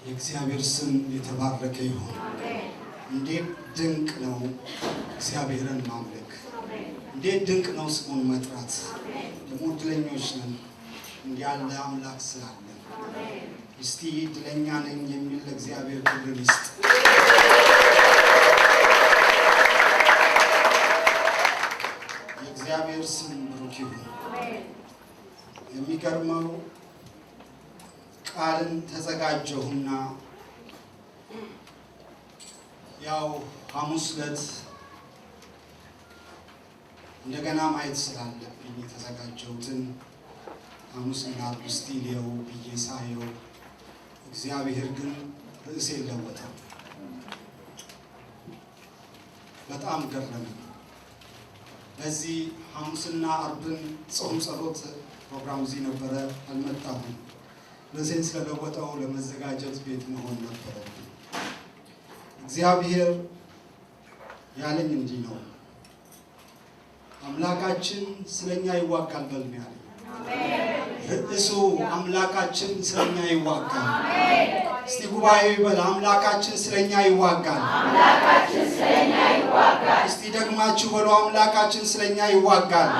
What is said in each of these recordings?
የእግዚአብሔር ስም የተባረከ ይሁን። እንዴት ድንቅ ነው እግዚአብሔርን ማምለክ! እንዴት ድንቅ ነው ስሙን መጥራት! ደግሞ እድለኞች ነን እንዲህ ያለ አምላክ ስላለን። እስቲ እድለኛ ነኝ የሚል ለእግዚአብሔር ክብርን ይስጥ። የእግዚአብሔር ስም ብሩክ ይሁን። የሚገርመው ቃልን ተዘጋጀሁና ያው ሐሙስ ዕለት እንደገና ማየት ስላለብኝ የተዘጋጀሁትን ሐሙስና ዓርብ እስቲ ልየው ብዬ ሳየው እግዚአብሔር ግን ርዕሴን ለወጠው። በጣም ገረመኝ። ለዚህ ሐሙስና ዓርብን ጾም ጸሎት ፕሮግራም እዚህ ነበረ፣ አልመጣሁም። ርዕሴን ስለለወጠው ለመዘጋጀት ቤት መሆን ነበረብኝ። እግዚአብሔር ያለኝ እንዲህ ነው፣ አምላካችን ስለኛ ይዋጋል በል ነው ያለኝ። ርዕሱ አምላካችን ስለኛ ይዋጋል። እስቲ ጉባኤው ይበል፣ አምላካችን ስለኛ ይዋጋል። እስቲ ደግማችሁ በሉ፣ አምላካችን ስለኛ ይዋጋል።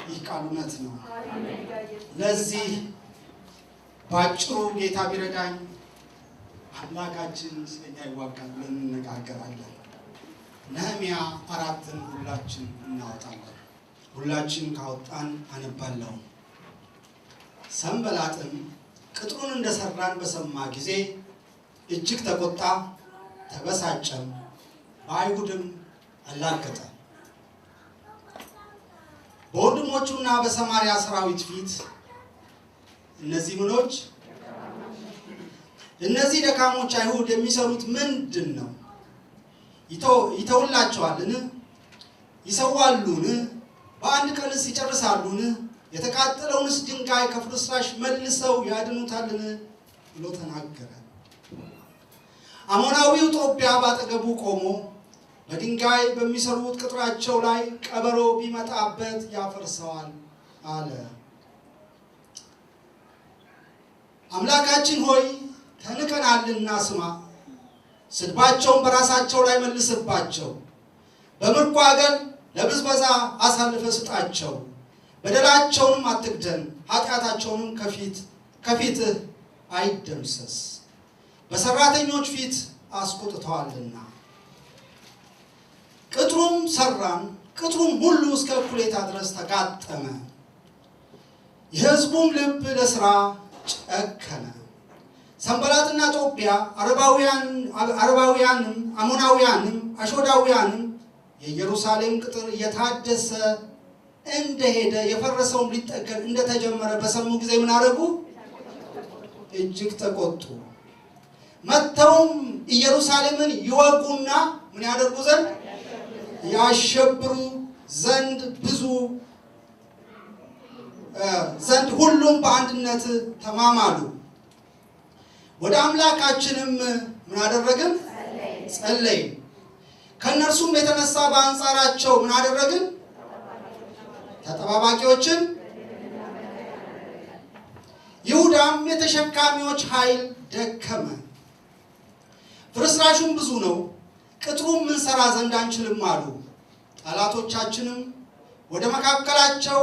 ይህ ቃል እውነት ነው። ለዚህ ባጭሩ ጌታ ቢረዳኝ አምላካችን ስለኛ ይዋጋል ብለን እንነጋገራለን። ነህምያ 4ን ሁላችን እናወጣለን። ሁላችን ካወጣን አነባለሁ። ሰንበላጥም ቅጥሩን እንደሰራን በሰማ ጊዜ እጅግ ተቆጣ፣ ተበሳጨም፣ በአይሁድም አላገጠ። በወንድሞቹና በሰማርያ ሰራዊት ፊት እነዚህ ምኖች እነዚህ ደካሞች አይሁድ የሚሰሩት ምንድን ነው? ይተውላቸዋልን? ይሰዋሉን? በአንድ ቀንስ ይጨርሳሉን? የተቃጠለውንስ ድንጋይ ከፍርስራሽ መልሰው ያድኑታልን? ብሎ ተናገረ። አሞናዊው ጦቢያ ባጠገቡ ቆሞ በድንጋይ በሚሰሩት ቅጥራቸው ላይ ቀበሮ ቢመጣበት ያፈርሰዋል አለ። አምላካችን ሆይ ተንቀናልና ስማ፣ ስድባቸውን በራሳቸው ላይ መልስባቸው። በምርኮ አገር ለብዝበዛ አሳልፈ ስጣቸው። በደላቸውንም አትግደን፣ ኃጢአታቸውንም ከፊትህ አይደምሰስ። በሰራተኞች ፊት አስቆጥተዋልና። ቅጥሩም ሰራን፣ ቅጥሩም ሁሉ እስከ እኩሌታ ድረስ ተጋጠመ። የሕዝቡም ልብ ለሥራ ጨከነ። ሰንበላጥና ጦቢያ አረባውያንም አሞናውያንም አሾዳውያንም የኢየሩሳሌም ቅጥር እየታደሰ እንደሄደ የፈረሰውም ሊጠገን እንደተጀመረ በሰሙ ጊዜ ምን አደረጉ? እጅግ ተቆጡ። መጥተውም ኢየሩሳሌምን ይወጉና ምን ያደርጉ ዘንድ ያሸብሩ ዘንድ ብዙ ዘንድ ሁሉም በአንድነት ተማማሉ። ወደ አምላካችንም ምን አደረግን? ጸለይን። ከእነርሱም የተነሳ በአንጻራቸው ምን አደረግን? ተጠባባቂዎችን። ይሁዳም የተሸካሚዎች ኃይል ደከመ፣ ፍርስራሹም ብዙ ነው፣ ቅጥሩም እንሰራ ዘንድ አንችልም አሉ። ጠላቶቻችንም ወደ መካከላቸው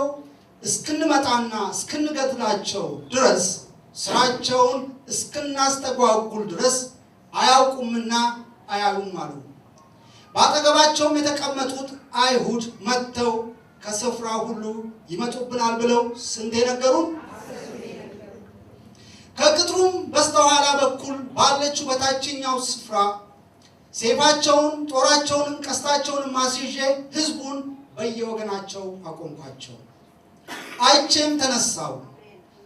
እስክንመጣና እስክንገድላቸው ድረስ ስራቸውን እስክናስተጓጉል ድረስ አያውቁምና አያዩም አሉ። በአጠገባቸውም የተቀመጡት አይሁድ መጥተው ከስፍራው ሁሉ ይመጡብናል ብለው ስንቴ ነገሩን? ከቅጥሩም በስተኋላ በኩል ባለችው በታችኛው ስፍራ ሰይፋቸውን፣ ጦራቸውንም፣ ቀስታቸውንም አስይዤ ሕዝቡን በየወገናቸው አቆምኳቸው። አይቼም ተነሳው፣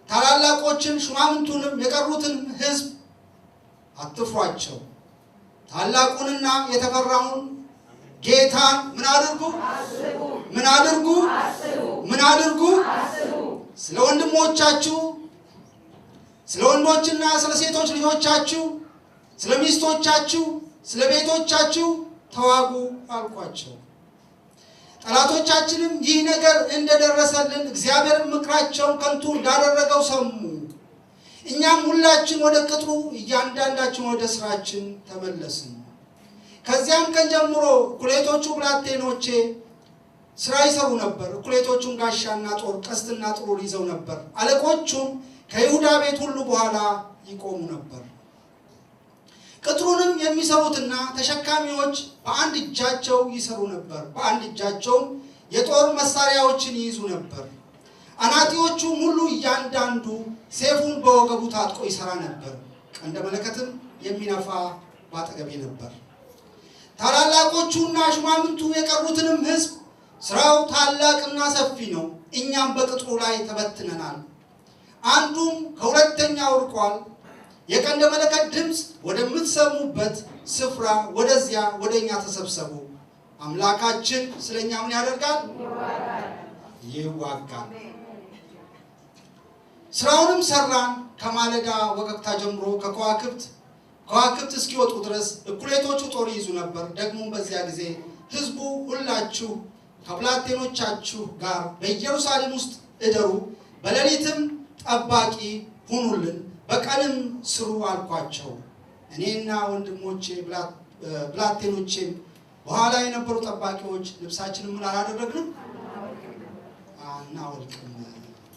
ታላላቆችን ሹማምንቱንም የቀሩትን ሕዝብ አትፍሯቸው፣ ታላቁንና የተፈራውን ጌታን ምን አድርጉ? ምን አድርጉ? ምን አድርጉ? ስለ ወንድሞቻችሁ፣ ስለ ወንዶችና ስለ ሴቶች ልጆቻችሁ፣ ስለ ሚስቶቻችሁ፣ ስለ ቤቶቻችሁ ተዋጉ አልኳቸው። ጠላቶቻችንም ይህ ነገር እንደደረሰልን እግዚአብሔር ምክራቸውን ከንቱ እንዳደረገው ሰሙ። እኛም ሁላችን ወደ ቅጥሩ እያንዳንዳችን ወደ ስራችን ተመለስን። ከዚያም ቀን ጀምሮ እኩሌቶቹ ብላቴኖቼ ስራ ይሰሩ ነበር፣ እኩሌቶቹም ጋሻና ጦር፣ ቀስትና ጥሩር ይዘው ነበር። አለቆቹም ከይሁዳ ቤት ሁሉ በኋላ ይቆሙ ነበር። ቅጥሩንም የሚሰሩትና ተሸካሚዎች በአንድ እጃቸው ይሰሩ ነበር፣ በአንድ እጃቸውም የጦር መሳሪያዎችን ይይዙ ነበር። አናጢዎቹም ሁሉ እያንዳንዱ ሰይፉን በወገቡ ታጥቆ ይሰራ ነበር። ቀንደ መለከትም የሚነፋ ባጠገቤ ነበር። ታላላቆቹና ሹማምንቱ የቀሩትንም ሕዝብ ስራው ታላቅና ሰፊ ነው፣ እኛም በቅጥሩ ላይ ተበትነናል፣ አንዱም ከሁለተኛው ርቋል። የቀንደ መለከት ድምፅ ወደምትሰሙበት ስፍራ ወደዚያ ወደኛ ተሰብሰቡ። አምላካችን ስለኛ ምን ያደርጋል? ይዋጋል። ስራውንም ሰራን። ከማለዳ ወገግታ ጀምሮ ከከዋክብት ከዋክብት እስኪወጡ ድረስ እኩሌቶቹ ጦር ይይዙ ነበር። ደግሞም በዚያ ጊዜ ሕዝቡ ሁላችሁ ከብላቴኖቻችሁ ጋር በኢየሩሳሌም ውስጥ እደሩ፣ በሌሊትም ጠባቂ ሁኑልን፣ በቀንም ስሩ አልኳቸው። እኔና ወንድሞቼ ብላቴኖቼም በኋላ የነበሩ ጠባቂዎች ልብሳችንን ምን አላደረግንም? አናወልቅም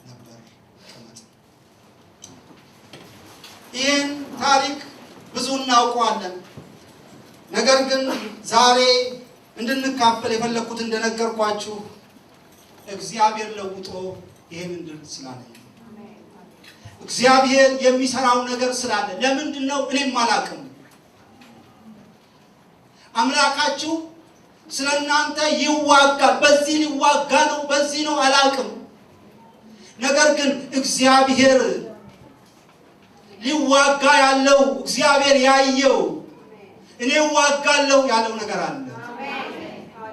ነበር። ቀመጥ ይህን ታሪክ ብዙ እናውቀዋለን። ነገር ግን ዛሬ እንድንካፈል የፈለግኩት እንደነገርኳችሁ እግዚአብሔር ለውጦ ይህን እንድል ስላለኝ ነው። እግዚአብሔር የሚሰራው ነገር ስላለ ለምንድን ነው እኔም አላውቅም። አምላካችሁ ስለ እናንተ ይዋጋል። በዚህ ሊዋጋ ነው፣ በዚህ ነው አላውቅም። ነገር ግን እግዚአብሔር ሊዋጋ ያለው እግዚአብሔር ያየው እኔ እዋጋለሁ ያለው ነገር አለ።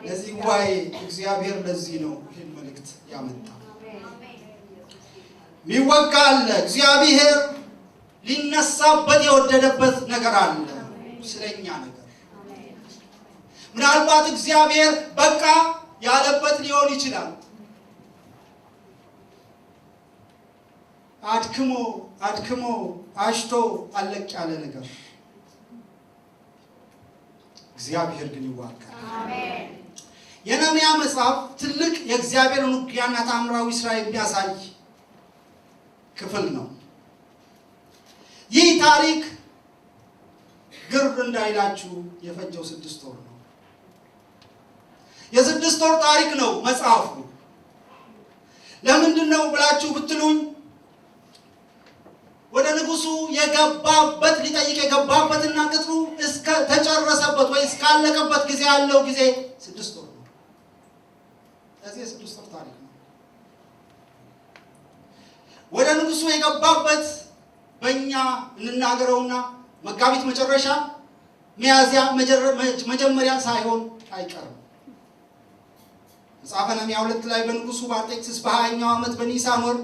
ለዚህ ጉባኤ እግዚአብሔር ለዚህ ነው ይህን መልእክት ያመጣ። ሚወጋ አለ። እግዚአብሔር ሊነሳበት የወደደበት ነገር አለ፣ ስለኛ ነገር። ምናልባት እግዚአብሔር በቃ ያለበት ሊሆን ይችላል። አድክሞ አድክሞ አሽቶ አለቅ ያለ ነገር፣ እግዚአብሔር ግን ይዋጋል። የነህምያ መጽሐፍ ትልቅ የእግዚአብሔርን ውጊያና ተአምራዊ ስራ የሚያሳይ ክፍል ነው። ይህ ታሪክ ግር እንዳይላችሁ የፈጀው 6 ወር ነው። የ6 ወር ታሪክ ነው መጽሐፉ። ለምንድን ነው ብላችሁ ብትሉኝ ወደ ንጉሱ የገባበት ሊጠይቅ የገባበትና ቅጥሩ እስከ ተጨረሰበት ወይ እስካለቀበት ጊዜ ያለው ጊዜ 6 ወር ነው። ስለዚህ የ6 ወር ታሪክ ነው። ወደ ንጉሱ የገባበት በእኛ እንናገረውና መጋቢት መጨረሻ ሚያዝያ መጀመሪያ ሳይሆን አይቀርም። መጽሐፈ ነህምያ 2 ላይ በንጉሱ በአርጤክስስ በ20ኛው ዓመት በኒሳን ወር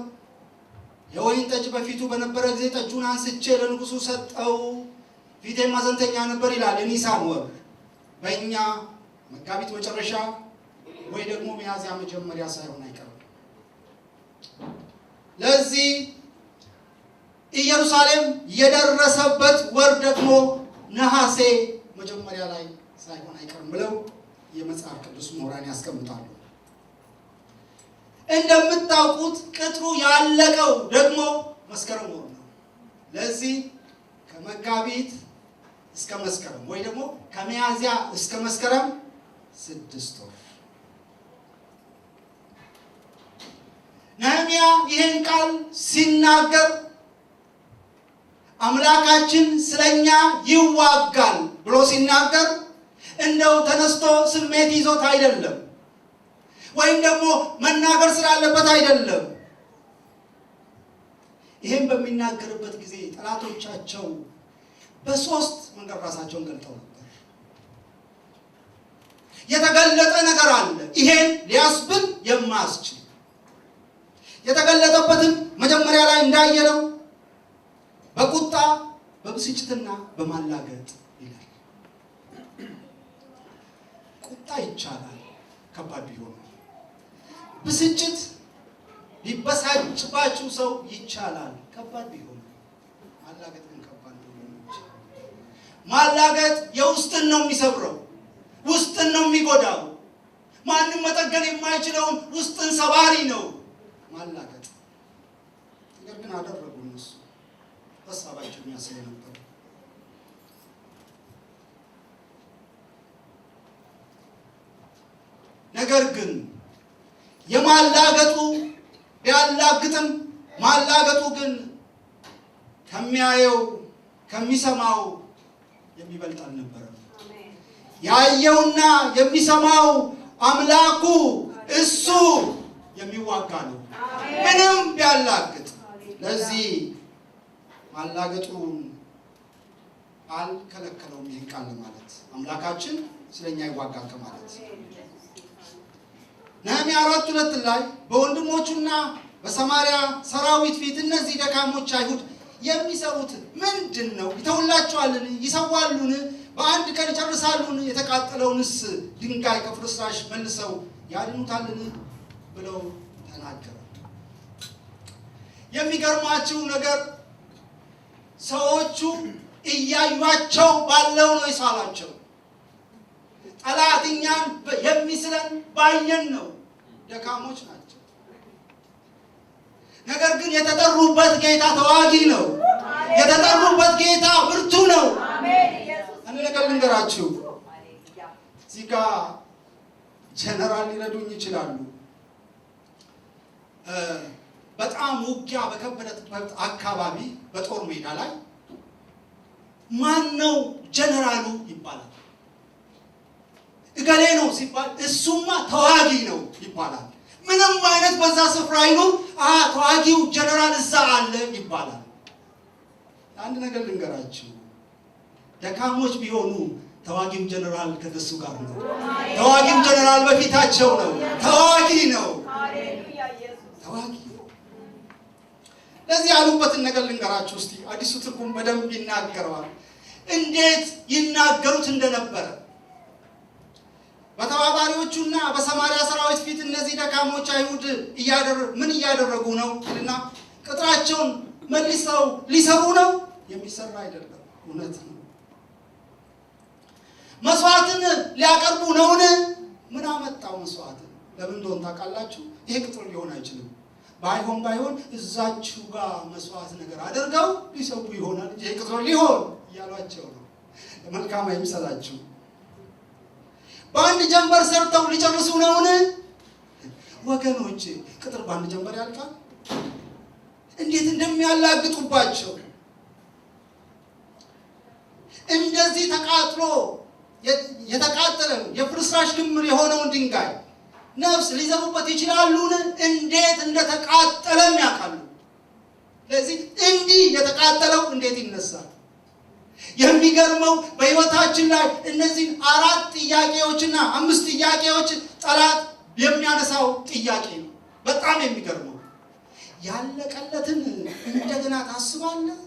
የወይን ጠጅ በፊቱ በነበረ ጊዜ ጠጁን አንስቼ ለንጉሱ ሰጠው፣ ፊቴም ሐዘንተኛ ነበር ይላል። የኒሳን ወር በእኛ መጋቢት መጨረሻ ወይ ደግሞ ሚያዝያ መጀመሪያ ሳይሆን አይቀርም። ለዚህ ኢየሩሳሌም የደረሰበት ወር ደግሞ ነሐሴ መጀመሪያ ላይ ሳይሆን አይቀርም ብለው የመጽሐፍ ቅዱስ ምሁራን ያስቀምጣሉ። እንደምታውቁት ቅጥሩ ያለቀው ደግሞ መስከረም ወር ነው። ለዚህ ከመጋቢት እስከ መስከረም ወይ ደግሞ ከሚያዝያ እስከ መስከረም 6 ወር። ነህምያ ይህን ቃል ሲናገር አምላካችን ስለኛ ይዋጋል ብሎ ሲናገር እንደው ተነስቶ ስሜት ይዞት አይደለም፣ ወይም ደግሞ መናገር ስላለበት አይደለም። ይህን በሚናገርበት ጊዜ ጠላቶቻቸው በሶስት መንገድ ራሳቸውን ገልጠው ነበር። የተገለጠ ነገር አለ፣ ይሄን ሊያስብል የማያስችል። የተገለጠበትም መጀመሪያ ላይ እንዳየነው በቁጣ በብስጭትና በማላገጥ ይላል። ቁጣ ይቻላል፣ ከባድ ቢሆን። ብስጭት ሊበሳጭባችሁ ሰው ይቻላል፣ ከባድ ቢሆን። ማላገጥ ግን ከባድ ነው። ማላገጥ የውስጥን ነው የሚሰብረው፣ ውስጥን ነው የሚጎዳው። ማንም መጠገን የማይችለውን ውስጥን ሰባሪ ነው ማላገጥ። ነገር ግን አደረጉ እነሱ ሀሳባቸው የሚያስብ ነበር። ነገር ግን የማላገጡ ቢያላግጥም ማላገጡ ግን ከሚያየው ከሚሰማው የሚበልጥ አልነበረም። ያየውና የሚሰማው አምላኩ እሱ የሚዋጋ ነው፣ ምንም ቢያላግጥ። ለዚህ ማላገጡን አልከለከለውም። ይህን ቃል ለማለት አምላካችን ስለኛ ይዋጋል ከማለት ነህምያ 4:2 ላይ በወንድሞቹና በሰማርያ ሰራዊት ፊት እነዚህ ደካሞች አይሁድ የሚሰሩት ምንድን ነው? ይተውላቸዋልን? ይሰዋሉን? በአንድ ቀን ይጨርሳሉን? የተቃጠለውንስ ድንጋይ ከፍርስራሽ መልሰው ያድኑታልን? ብለው ተናገረ። የሚገርማችሁ ነገር ሰዎቹ እያዩአቸው ባለው ነው የሳላቸው። ጠላት እኛን የሚስለን ባየን ነው። ደካሞች ናቸው። ነገር ግን የተጠሩበት ጌታ ተዋጊ ነው። የተጠሩበት ጌታ ብርቱ ነው። አንድ ነገር ልንገራችሁ። እዚህ ጋ ጀነራል ሊረዱኝ ይችላሉ። በጣም ውጊያ በከበደበት አካባቢ በጦር ሜዳ ላይ ማን ነው ጀነራሉ ይባላል። እገሌ ነው ሲባል እሱማ ተዋጊ ነው ይባላል። ምንም አይነት በዛ ስፍራ ይኑር ተዋጊው ጀነራል እዛ አለ ይባላል። አንድ ነገር ልንገራችሁ፣ ደካሞች ቢሆኑ ተዋጊው ጀነራል ከነሱ ጋር ነው። ተዋጊው ጀነራል በፊታቸው ነው። ተዋጊ ነው። ተዋጊ ነው። ለዚህ ያሉበትን ነገር ልንገራችሁ እስቲ። አዲሱ ትርጉም በደንብ ይናገረዋል፣ እንዴት ይናገሩት እንደነበረ። በተባባሪዎቹና በሰማርያ ሰራዊት ፊት እነዚህ ደካሞች አይሁድ ምን እያደረጉ ነው? እና ቅጥራቸውን መልሰው ሊሰሩ ነው። የሚሰራ አይደለም፣ እውነት ነው። መስዋዕትን ሊያቀርቡ ነውን? ምን አመጣው መስዋዕትን? ለምን እንደሆነ ታውቃላችሁ? ይሄ ቅጥር ሊሆን አይችልም። ባይሆን ባይሆን እዛችሁ ጋር መስዋዕት ነገር አድርገው ሊሰዉ ይሆናል እንጂ ይሄ ቅጥር ሊሆን እያሏቸው ነው። መልካም አይምሰላችሁ። በአንድ ጀንበር ሰርተው ሊጨርሱ ነውን? ወገኖች ቅጥር በአንድ ጀንበር ያልቃል? እንዴት እንደሚያላግጡባቸው። እንደዚህ ተቃጥሎ የተቃጠለ የፍርስራሽ ክምር የሆነውን ድንጋይ ነፍስ ሊዘሩበት ይችላሉን? እንዴት እንደተቃጠለም ያውቃሉ። ስለዚህ እንዲህ የተቃጠለው እንዴት ይነሳል? የሚገርመው በህይወታችን ላይ እነዚህን 4 ጥያቄዎችና 5 ጥያቄዎች ጠላት የሚያነሳው ጥያቄ ነው። በጣም የሚገርመው ያለቀለትን እንደገና ታስባለህ?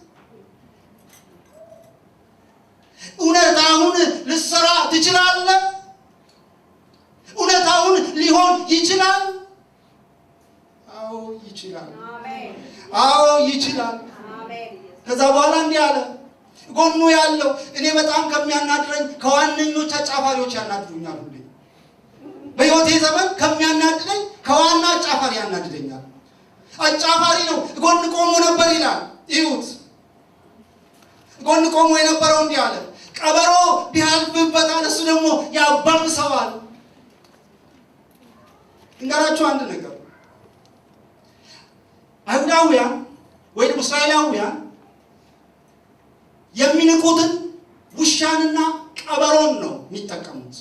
እውነት አሁን ልትሰራ ትችላለህ? እውነት አሁን ሊሆን ይችላል? አዎ ይችላል። አዎ ይችላል። ከዛ በኋላ እንዲህ አለ። ጎኑ ያለው እኔ በጣም ከሚያናድረኝ ከዋነኞች አጫፋሪዎች ያናድዱኛል። ሁሌ በህይወቴ ዘመን ከሚያናድደኝ ከዋና አጫፋሪ ያናድደኛል። አጫፋሪ ነው። ጎን ቆሞ ነበር ይላል። እዩት። ጎን ቆሞ የነበረው እንዲህ አለ፣ ቀበሮ ቢያልፍበታል እሱ ደግሞ ያባብሰዋል። እንገራችሁ አንድ ነገር፣ አይሁዳውያን ወይም እስራኤላውያን የሚንቁትን ውሻንና ቀበሮን ነው የሚጠቀሙት።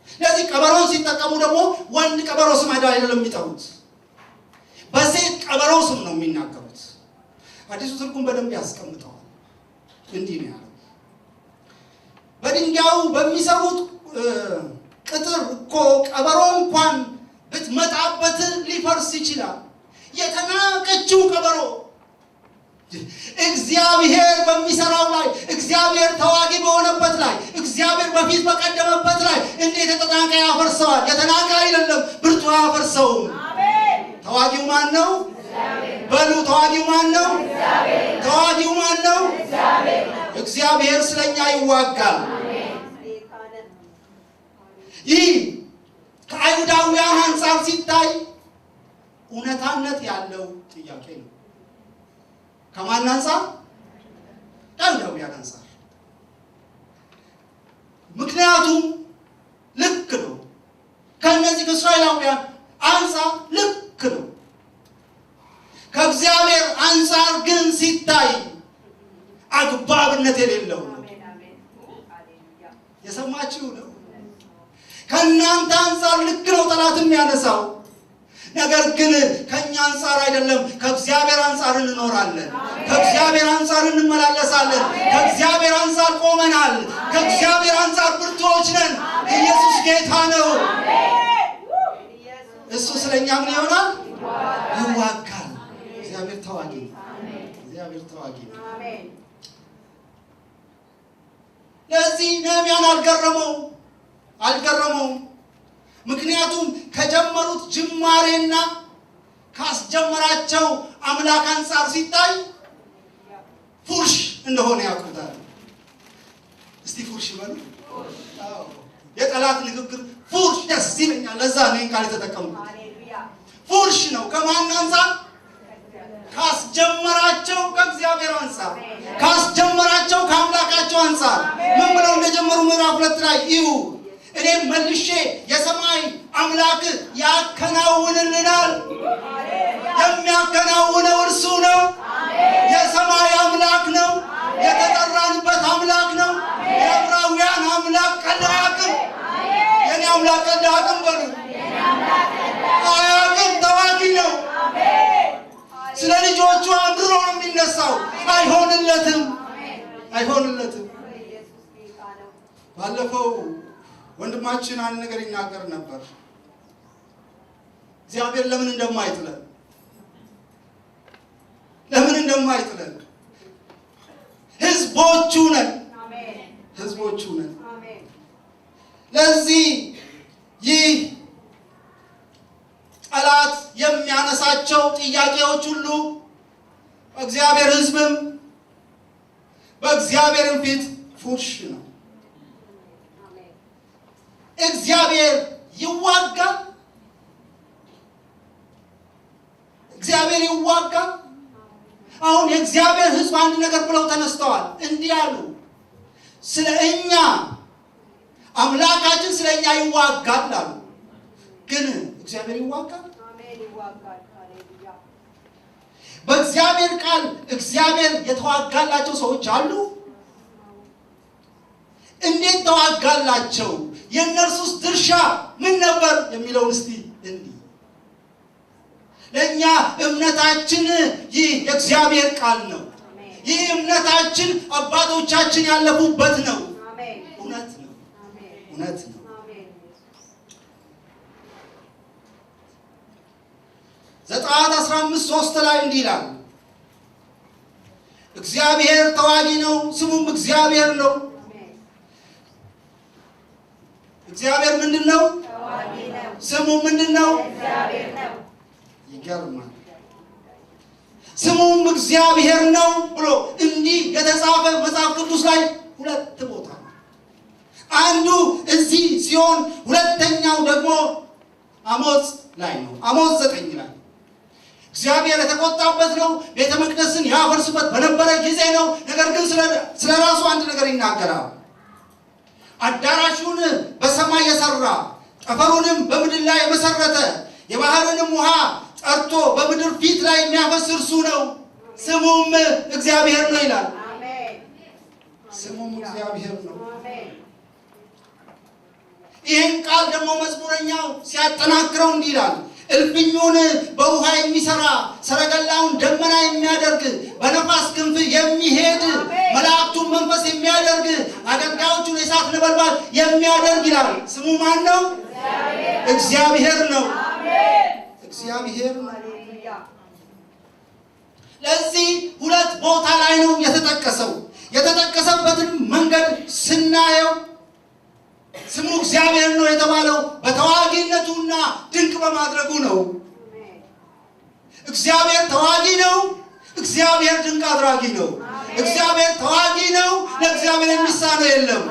ስለዚህ ቀበሮን ሲጠቀሙ ደግሞ ወንድ ቀበሮ ስም አይደለም የሚጠሩት፣ በሴት ቀበሮ ስም ነው የሚናገሩት። አዲሱ ትርጉም በደንብ ያስቀምጠዋል። እንዲህ ነው ያለው፣ በድንጋዩ በሚሰሩት ቅጥር እኮ ቀበሮ እንኳን ብትመጣበት ሊፈርስ ይችላል። የተናቀችው ቀበሮ እግዚአብሔር በሚሰራው ላይ፣ እግዚአብሔር ተዋጊ በሆነበት ላይ፣ እግዚአብሔር በፊት በቀደመበት ላይ እንዴት የተናቀ ያፈርሰዋል? የተናቀ አይደለም፣ ብርቱ አያፈርሰውም። ተዋጊው ማን ነው? በሉ ተዋጊው ማን ነው? ተዋጊው እግዚአብሔር ስለኛ ይዋጋል። ይህ ከአይሁዳውያን አንጻር ሲታይ እውነታነት ያለው ጥያቄ ነው። ከማን አንጻር? ከአይሁዳውያን አንጻር። ምክንያቱም ልክ ነው። ከነዚህ ከእስራኤላውያን አንጻር ልክ ነው። ከእግዚአብሔር አንጻር ግን ሲታይ አግባብነት የሌለው ነው። የሰማችሁ ነው። ከእናንተ አንጻር ልክ ነው ጠላት የሚያነሳው፣ ነገር ግን ከኛ አንጻር አይደለም። ከእግዚአብሔር አንጻር እንኖራለን። ከእግዚአብሔር አንጻር እንመላለሳለን። ከእግዚአብሔር አንጻር ቆመናል። ከእግዚአብሔር አንጻር ብርቱዎች ነን። ኢየሱስ ጌታ ነው። እሱ ስለኛ ምን ይሆናል? ይዋጋል። እግዚአብሔር ተዋጊ ነው። እግዚአብሔር ተዋጊ ነው። ለዚህ ነህምያን አልገረመውም። ምክንያቱም ከጀመሩት ጅማሬና ካስጀመራቸው አምላክ አንጻር ሲታይ ፉርሽ እንደሆነ ያውቁታል። እስቲ ፉርሽ በሉ። አዎ፣ የጠላት ንግግር ፉርሽ ደስ ይለኛል። ለዛ ነው ይህን ቃል የተጠቀምኩት። ፉርሽ ነው። ከማን አንጻር? ካስጀመራቸው ከእግዚአብሔር አንጻር፣ ካስጀመራቸው ከአምላካቸው አንጻር። ምን ብለው እንደጀመሩ ምዕራፍ 2 ላይ እዩ። እኔም መልሼ የሰማይ አምላክ ያከናውንልናል። የሚያከናውነው እርሱ ነው። የሰማይ አምላክ ነው። የተጠራንበት አምላክ ነው። የዕብራውያን አምላክ ቀልድ አያውቅም። የኔ አምላክ ቀልድ አያውቅም በሉ። አያውቅም፣ ተዋጊ ነው። ስለ ልጆቹ አምርሮ ነው የሚነሳው። አይሆንለትም፣ አይሆንለትም። ባለፈው ወንድማችን አንድ ነገር ይናገር ነበር። እግዚአብሔር ለምን እንደማይጥለን ለምን እንደማይጥለን ህዝቦቹ ነን፣ ህዝቦቹ ነን። ለዚህ ይህ ጠላት የሚያነሳቸው ጥያቄዎች ሁሉ በእግዚአብሔር ሕዝብም በእግዚአብሔርም ፊት ፉርሽ ነው። እግዚአብሔር ይዋጋል። እግዚአብሔር ይዋጋል። አሁን የእግዚአብሔር ሕዝብ አንድ ነገር ብለው ተነስተዋል። እንዲህ አሉ፣ ስለ እኛ አምላካችን ስለ እኛ ይዋጋል አሉ። ግን እግዚአብሔር ይዋጋል? በእግዚአብሔር ቃል እግዚአብሔር የተዋጋላቸው ሰዎች አሉ። እንዴት ተዋጋላቸው? የእነርሱስ ድርሻ ምን ነበር የሚለውን እስቲ እንይ። ለእኛ እምነታችን ይህ የእግዚአብሔር ቃል ነው። ይህ እምነታችን አባቶቻችን ያለፉበት ነው። እውነት ነው፣ እውነት ነው። ዘጸአት 15:3 ላይ እንዲህ ይላል፣ እግዚአብሔር ተዋጊ ነው፣ ስሙም እግዚአብሔር ነው። እግዚአብሔር ምንድን ነው? ስሙ ምንድን ነው? ይገርማል። ስሙም እግዚአብሔር ነው ብሎ እንዲህ የተጻፈ መጽሐፍ ቅዱስ ላይ ሁለት ቦታ ነው። አንዱ እዚህ ሲሆን ሁለተኛው ደግሞ አሞጽ ላይ ነው። አሞጽ 9 ላይ እግዚአብሔር የተቆጣበት ነው። ቤተ መቅደስን ያፈርስበት በነበረ ጊዜ ነው። ነገር ግን ስለ ራሱ አንድ ነገር ይናገራል። አዳራሹን በሰማይ የሰራ ጠፈሩንም በምድር ላይ የመሰረተ የባህርንም ውሃ ጠርቶ በምድር ፊት ላይ የሚያፈስ እርሱ ነው፣ ስሙም እግዚአብሔር ነው ይላል። ስሙም እግዚአብሔር ነው። ይህን ቃል ደግሞ መዝሙረኛው ሲያጠናክረው እንዲህ ይላል፣ እልፍኙን በውሃ የሚሰራ ሰረገላውን ደመና የሚያደርግ በነፋስ ክንፍ የሚሄድ መላእክቱን መንፈስ የሚያደርግ አገልጋዮቹን የእሳት ነበልባል የሚያደርግ ይላል። ስሙ ማን ነው? እግዚአብሔር ነው። እግዚአብሔር ነው። ለዚህ ሁለት ቦታ ላይ ነው የተጠቀሰው። የተጠቀሰበትን መንገድ ስናየው ስሙ እግዚአብሔር ነው የተባለው በተዋጊነቱና ድንቅ በማድረጉ ነው። እግዚአብሔር ተዋጊ ነው። እግዚአብሔር ድንቅ አድራጊ ነው። እግዚአብሔር ተዋጊ ነው። ለእግዚአብሔር የሚሳነው የለም።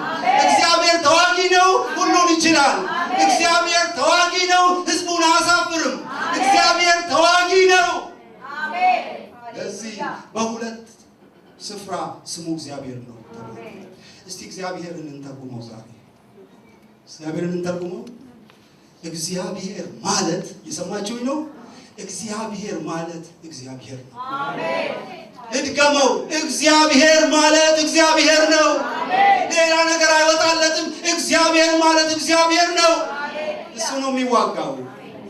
እግዚአብሔር ተዋጊ ነው፣ ሁሉን ይችላል። እግዚአብሔር ተዋጊ ነው፣ ሕዝቡን አያሳፍርም። እግዚአብሔር ተዋጊ ነው። ለዚህ በሁለት ስፍራ ስሙ እግዚአብሔር ነው ተብሏል። እስቲ እግዚአብሔርን እንተርጉመው ዛሬ። እግዚአብሔርን እንተርጉመው። እግዚአብሔር ማለት የሰማችሁኝ ነው። እግዚአብሔር ማለት እግዚአብሔር ነው። እድገመው። እግዚአብሔር ማለት እግዚአብሔር ነው። ሌላ ነገር አይወጣለትም። እግዚአብሔር ማለት እግዚአብሔር ነው። እሱ ነው የሚዋጋው።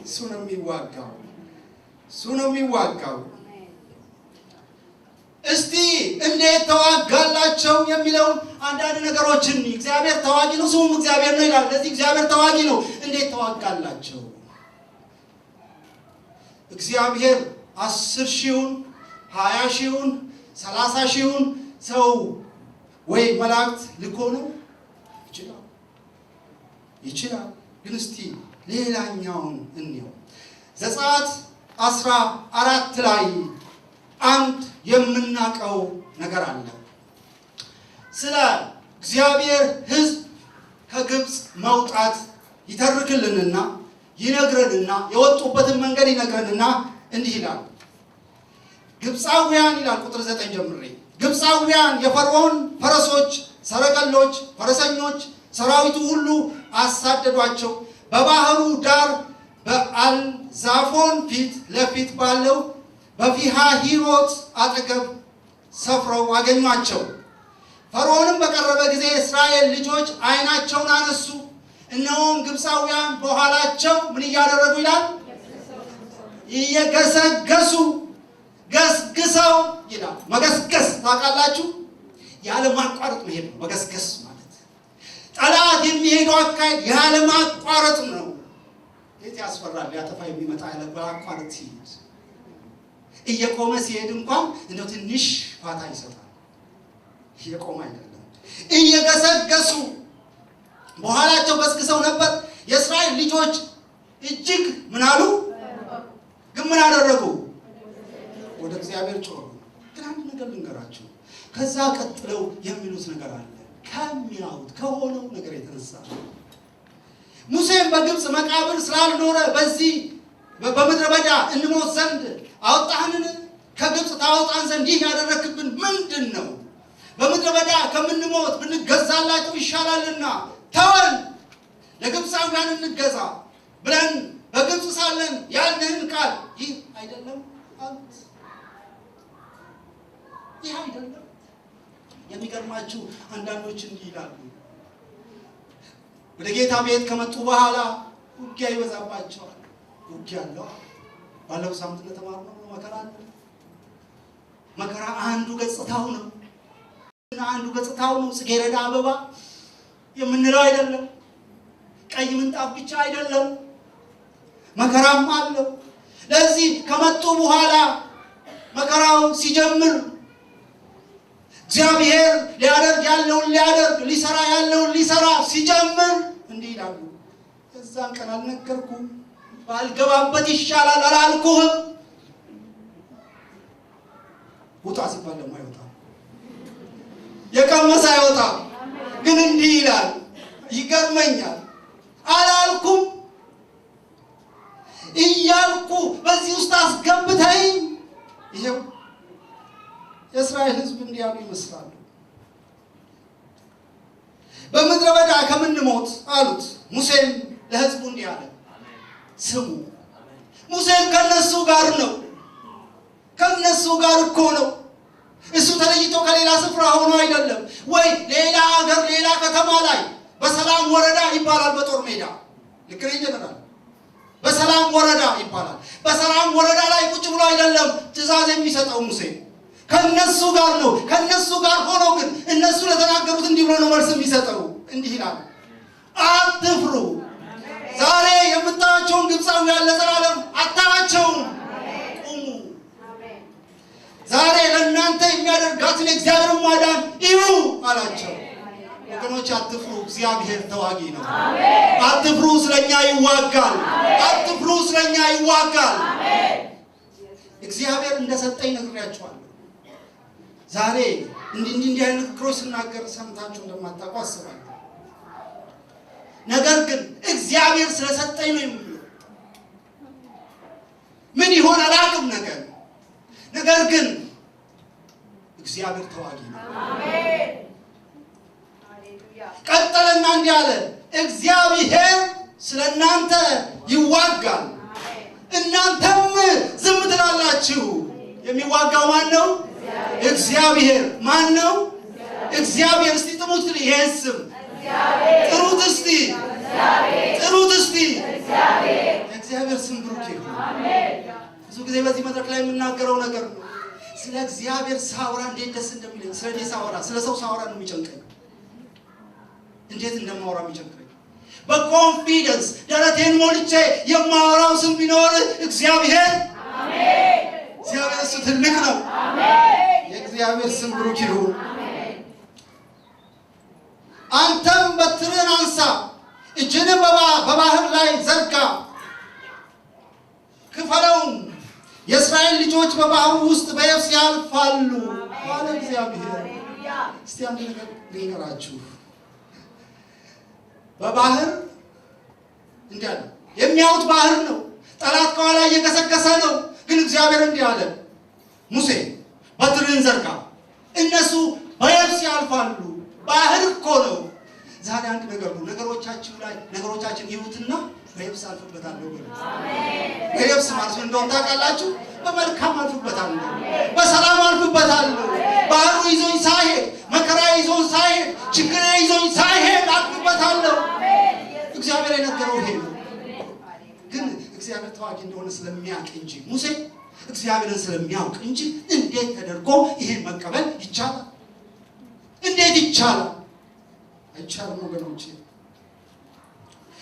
እሱ ነው የሚዋጋው። እሱ ነው የሚዋጋው። እስቲ እንዴት ተዋጋላቸው የሚለውን አንዳንድ ነገሮችን እግዚአብሔር ተዋጊ ነው፣ ስሙም እግዚአብሔር ነው ይላል። ለዚህ እግዚአብሔር ተዋጊ ነው። እንዴት ተዋጋላቸው? እግዚአብሔር 10 ሺውን 20 ሺውን 30 ሺውን ሰው ወይ መላእክት ልኮ ነው? ይችላል፣ ይችላል። ግን እስቲ ሌላኛውን እንየው። ዘጸአት 14 ላይ አንድ የምናውቀው ነገር አለ። ስለ እግዚአብሔር ሕዝብ ከግብፅ መውጣት ይተርክልንና ይነግረንና የወጡበትን መንገድ ይነግረንና እንዲህ ይላል። ግብፃውያን ይላል ቁጥር 9 ጀምሬ፣ ግብፃውያን የፈርዖን ፈረሶች፣ ሰረገሎች፣ ፈረሰኞች፣ ሰራዊቱ ሁሉ አሳደዷቸው። በባህሩ ዳር በአልዛፎን ፊት ለፊት ባለው በፊሃሂሮት አጠገብ ሰፍረው አገኟቸው። ፈርዖንም በቀረበ ጊዜ የእስራኤል ልጆች ዓይናቸውን አነሱ፣ እነሆም ግብፃውያን በኋላቸው ምን እያደረጉ ይላል? እየገሰገሱ፣ ገስግሰው ይላል። መገስገስ ታውቃላችሁ? ያለ ማቋረጥ መሄድ ነው መገስገስ ማለት። ጠላት የሚሄደው አካሄድ ያለ ማቋረጥ ነው። የት ያስፈራል! ሊያጠፋ የሚመጣ ያለ ማቋረጥ ሲሄድ፣ እየቆመ ሲሄድ እንኳን እንደው ትንሽ ፋታ ይሰጣል። እየቆመ አይደለም። እየገሰገሱ በኋላቸው ገስግሰው ነበር። የእስራኤል ልጆች እጅግ ምን አሉ? ግን ምን አደረጉ? ወደ እግዚአብሔር ጮሁ። ግን አንድ ነገር ልንገራችሁ። ከዛ ቀጥለው የሚሉት ነገር አለ። ከሚያዩት ከሆነው ነገር የተነሳ ሙሴም በግብፅ መቃብር ስላልኖረ በዚህ በምድረ በዳ እንሞት ዘንድ አወጣህንን? ከግብፅ ታወጣን ዘንድ ይህ ያደረክብን ምንድን ነው? በምድረ በዳ ከምንሞት ብንገዛላቸው ይሻላልና ተወን፣ ለግብፃውያን እንገዛ ብለን በግብፅ ሳለን ያልንህን ቃል ይህ አይደለም አሉት። ይህ አይደለም። የሚገርማችሁ አንዳንዶች እንዲህ ይላሉ። ወደ ጌታ ቤት ከመጡ በኋላ ውጊያ ይበዛባቸዋል። ውጊያ አለው። ባለፈው ሳምንት እንደተማርነው መከራ አለ። መከራ አንዱ ገጽታው ነው። አንዱ ገጽታው ነው። ጽጌረዳ አበባ የምንለው አይደለም። ቀይ ምንጣፍ ብቻ አይደለም። መከራም አለው። ለዚህ ከመጡ በኋላ መከራው ሲጀምር እግዚአብሔር ሊያደርግ ያለውን ሊያደርግ፣ ሊሰራ ያለውን ሊሰራ ሲጀምር እንዲህ ይላሉ። የዛን ቀን አልነገርኩም? ባልገባበት ይሻላል አላልኩህም? ውጣ ሲባል ደግሞ አይወጣም። የቀመሰ አይወጣም። ግን እንዲህ ይላል፣ ይገርመኛል። አላልኩም እያልኩ በዚህ ውስጥ አስገብተኝ። ይሄው የእስራኤል ሕዝብ እንዲህ ያሉ ይመስላሉ። በምድረ በዳ ከምንሞት አሉት። ሙሴም ለሕዝቡ እንዲህ አለ፣ ስሙ። ሙሴም ከነሱ ጋር ነው። ከነሱ ጋር እኮ ነው። እሱ ተለይቶ ከሌላ ስፍራ ሆኖ አይደለም፣ ወይ ሌላ ሀገር ሌላ ከተማ ላይ በሰላም ወረዳ ይባላል። በጦር ሜዳ ልክ ነኝ ጀነራል? በሰላም ወረዳ ይባላል። በሰላም ወረዳ ላይ ቁጭ ብሎ አይደለም ትእዛዝ የሚሰጠው ሙሴ፣ ከነሱ ጋር ነው። ከነሱ ጋር ሆኖ ግን እነሱ ለተናገሩት እንዲህ ብሎ ነው መልስ የሚሰጠው። እንዲህ ይላል፣ አትፍሩ። ዛሬ የምታያቸውን ግብፃውያን ለዘላለም አታያቸውም። ቁሙ። ዛሬ ለእናንተ የሚያደርጋትን የእግዚአብሔርን ማዳን እዩ አላቸው። ወገኖች አትፍሩ፣ እግዚአብሔር ተዋጊ ነው። አትፍሩ፣ ስለኛ ይዋጋል። አትፍሩ፣ ስለኛ ይዋጋል። እግዚአብሔር እንደሰጠኝ ነግሬያቸዋለሁ። ዛሬ እንዲህ እንዲህ አይነት ንግግሮች ስናገር ሰምታችሁ እንደማታውቁ አስባለሁ። ነገር ግን እግዚአብሔር ስለሰጠኝ ነው የምለው። ምን ይሆን አላውቅም። ነገር ግን እግዚአብሔር ተዋጊ ነው። ቀጠለና እንዲህ አለ፣ እግዚአብሔር ስለእናንተ ይዋጋል፣ እናንተም ዝም ትላላችሁ። የሚዋጋው ማን ነው? እግዚአብሔር። ማን ነው? እግዚአብሔር። እስቲ ጥሩት፣ ይሄን ስም ጥሩት፣ እስቲ ጥሩት፣ እስቲ እግዚአብሔር ስም ብሩክ ይሁን። ብዙ ጊዜ በዚህ መድረክ ላይ የምናገረው ነገር ነው። ስለ እግዚአብሔር ሳወራ እንዴት ደስ እንደሚለኝ፣ ስለ እኔ ሳወራ፣ ስለ ሰው ሳወራ ነው የሚጨንቀኝ፣ እንዴት እንደማወራ የሚጨንቀኝ። በ confidence ደረቴን ሞልቼ የማወራው ስም ቢኖር እግዚአብሔር። እግዚአብሔር እሱ ትልቅ ነው። የእግዚአብሔር ስም ብሩክ ይሁን። አንተም በትርህን አንሳ፣ እጅህንም በባህር ላይ ዘርጋ፣ ክፈለውም፣ የእስራኤል ልጆች በባህሩ ውስጥ በየብስ ያልፋሉ አለ እግዚአብሔር። እስቲ አንድ ነገር ልንገራችሁ። በባህር እንዲህ አለ። የሚያዩት ባህር ነው። ጠላት ከኋላ እየገሰገሰ ነው። ግን እግዚአብሔር እንዲህ አለ፣ ሙሴ በትርህን ዘርጋ፣ እነሱ በየብስ ያልፋሉ። ባህር እኮ ነው። ዛሬ አንድ ነገር ነው። ነገሮቻችሁ ላይ ነገሮቻችን ይዩትና በየብስ አልፍበታለሁ በሉ። በየብስ ማለት ምን እንደሆነ ታውቃላችሁ? በመልካም አልፍበታለሁ፣ በሰላም አልፍበታለሁ። ባህሩ ይዞኝ ሳይሄድ፣ መከራ ይዞኝ ሳይሄድ፣ ችግር ይዞኝ ሳይሄድ አልፍበታለሁ። እግዚአብሔር የነገረው ይሄ ነው። ግን እግዚአብሔር ተዋጊ እንደሆነ ስለሚያውቅ እንጂ፣ ሙሴ እግዚአብሔርን ስለሚያውቅ እንጂ እንዴት ተደርጎ ይሄን መቀበል ይቻላል? እንዴት ይቻላል? አይቻልም ወገኖቼ።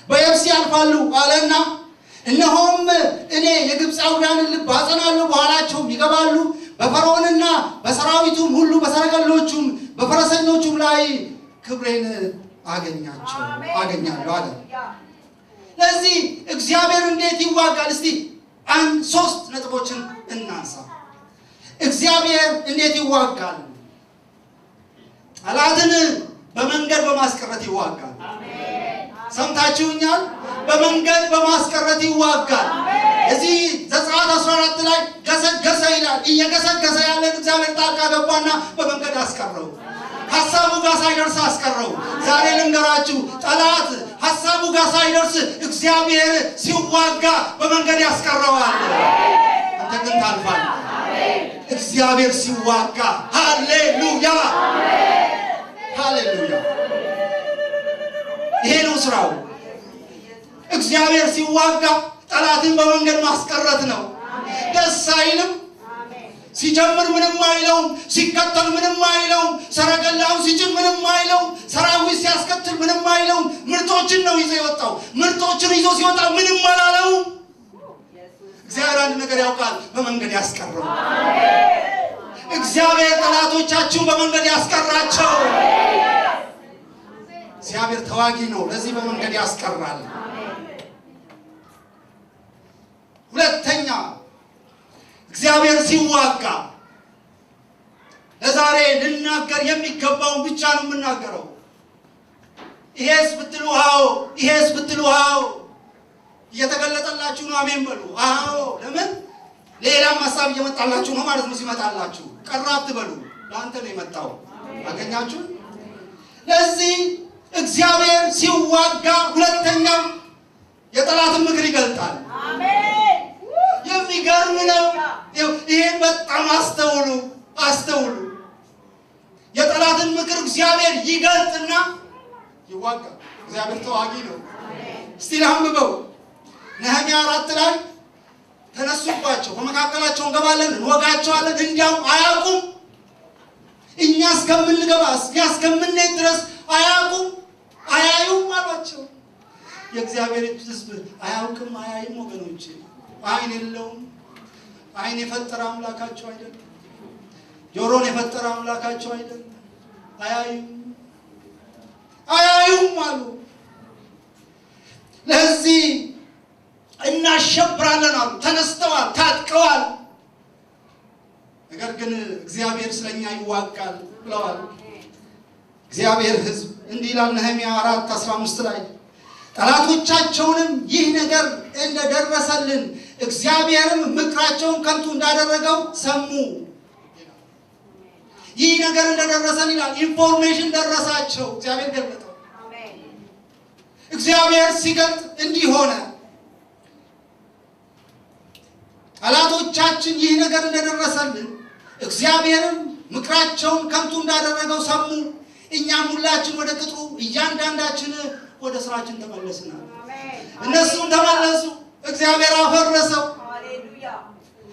በየብስ ያልፋሉ አለና እነሆም እኔ የግብፃውያንን ልብ አጸናለሁ፣ በኋላቸውም ይገባሉ፣ በፈርዖንና በሰራዊቱም ሁሉ በሰረገሎቹም በፈረሰኞቹም ላይ ክብሬን አገኛለሁ አለ። ለዚህ እግዚአብሔር እንዴት ይዋጋል? እስቲ አንድ ሶስት ነጥቦችን እናንሳ። እግዚአብሔር እንዴት ይዋጋል? ጠላትን በመንገድ በማስቀረት ይዋጋል። ሰምታችሁኛል? በመንገድ በማስቀረት ይዋጋል። እዚህ ዘጸአት 14 ላይ ገሰገሰ ይላል። እየገሰገሰ ያለን እግዚአብሔር ጣልቃ ገባና በመንገድ አስቀረው። ሀሳቡ ጋር ሳይደርስ አስቀረው። ዛሬ ልንገራችሁ፣ ጠላት ሀሳቡ ጋር ሳይደርስ እግዚአብሔር ሲዋጋ በመንገድ ያስቀረዋል። አንተ ግን ታልፋለህ። እግዚአብሔር ሲዋጋ፣ ሃሌሉያ ሃሌሉያ። ይሄ ነው ስራው። እግዚአብሔር ሲዋጋ ጠላትን በመንገድ ማስቀረት ነው። ደስ አይልም? ሲጀምር ምንም አይለውም፣ ሲከተል ምንም አይለውም፣ ሰረገላውን ሲጭን ምንም አይለውም፣ ሰራዊት ሲያስከትል ምንም አይለውም። ምርጦችን ነው ይዞ የወጣው። ምርጦችን ይዞ ሲወጣ ምንም አላለውም። እግዚአብሔር አንድ ነገር ያውቃል፣ በመንገድ ያስቀረው። እግዚአብሔር ጠላቶቻችሁን በመንገድ ያስቀራቸው። እግዚአብሔር ተዋጊ ነው። ለዚህ በመንገድ ያስቀራል። ሁለተኛ እግዚአብሔር ሲዋጋ፣ ለዛሬ ልናገር የሚገባውን ብቻ ነው የምናገረው። ይሄስ ብትሉ አዎ፣ ይሄስ ብትሉ አዎ፣ እየተገለጠላችሁ ነው። አሜን በሉ። አዎ፣ ለምን ሌላም ሀሳብ እየመጣላችሁ ነው ማለት ነው። ሲመጣላችሁ ቀራ አትበሉ። ለአንተ ነው የመጣው። አገኛችሁ? ለዚህ እግዚአብሔር ሲዋጋ ሁለተኛ የጠላትን ምክር ይገልጣል። የሚገርም ነው። ይሄን በጣም አስተውሉ፣ አስተውሉ። የጠላትን ምክር እግዚአብሔር ይገልጥና ይዋጋል። እግዚአብሔር ተዋጊ ነው። እስቲ ላንብበው። ነህምያ 4 ላይ ተነሱባቸው፣ በመካከላቸው እንገባለን፣ እንወጋቸዋለን፣ እንዲያውም አያውቁም። እኛ እስከምንገባ እኛ እስከምንሄድ ድረስ አያውቁም፣ አያዩም አሏቸው። የእግዚአብሔር ሕዝብ አያውቅም፣ አያይም። ወገኖቼ አይን የለውም። አይን የፈጠረ አምላካቸው አይደለም። ጆሮን የፈጠረ አምላካቸው አይደለም። አያዩም፣ አያዩም አሉ። ለዚህ እናሸብራለን አሉ። ተነስተዋል፣ ታጥቀዋል። ነገር ግን እግዚአብሔር ስለኛ ይዋጋል ብለዋል። እግዚአብሔር ሕዝብ እንዲህ ይላል ነህምያ 4:15 ላይ ጠላቶቻቸውንም ይህ ነገር እንደደረሰልን እግዚአብሔርም ምክራቸውን ከንቱ እንዳደረገው ሰሙ። ይህ ነገር እንደደረሰን ይላል። Information ደረሳቸው። እግዚአብሔር ገለጠው። እግዚአብሔር ሲገልጥ እንዲህ ሆነ። ጠላቶቻችን ይህ ነገር እንደደረሰልን እግዚአብሔርም ምክራቸውን ከንቱ እንዳደረገው ሰሙ። እኛም ሁላችን ወደ ቅጥሩ እያንዳንዳችን ወደ ስራችን ተመለስናል። እነሱም ተመለሱ። እግዚአብሔር አፈረሰው።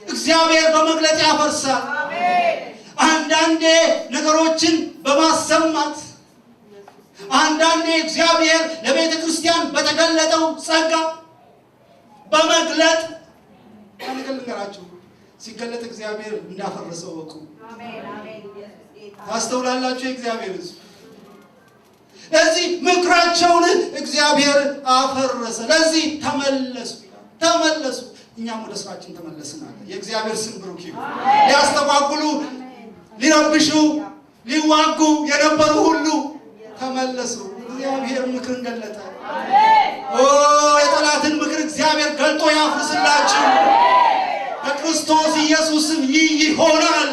እግዚአብሔር በመግለጥ ያፈርሳል። አንዳንዴ ነገሮችን በማሰማት፣ አንዳንዴ እግዚአብሔር ለቤተ ክርስቲያን በተገለጠው ጸጋ በመግለጥ ነገር ልንገራችሁ፣ ሲገለጥ እግዚአብሔር እንዳፈረሰው ወቁ። ታስተውላላችሁ? የእግዚአብሔር ሕዝብ ለዚህ ምክራቸውን እግዚአብሔር አፈረሰ። ለዚህ ተመለሱ ይላል። ተመለሱ፣ እኛም ወደ ስራችን ተመለስን አለ። የእግዚአብሔር ስም ብሩክ ይሁን። ሊያስተጓጉሉ፣ ሊረብሹ፣ ሊዋጉ የነበሩ ሁሉ ተመለሱ። እግዚአብሔር ምክርን ገለጠ። ኦ የጠላትን ምክር እግዚአብሔር ገልጦ ያፍርስላችሁ። በክርስቶስ ኢየሱስም ይህ ይሆናል።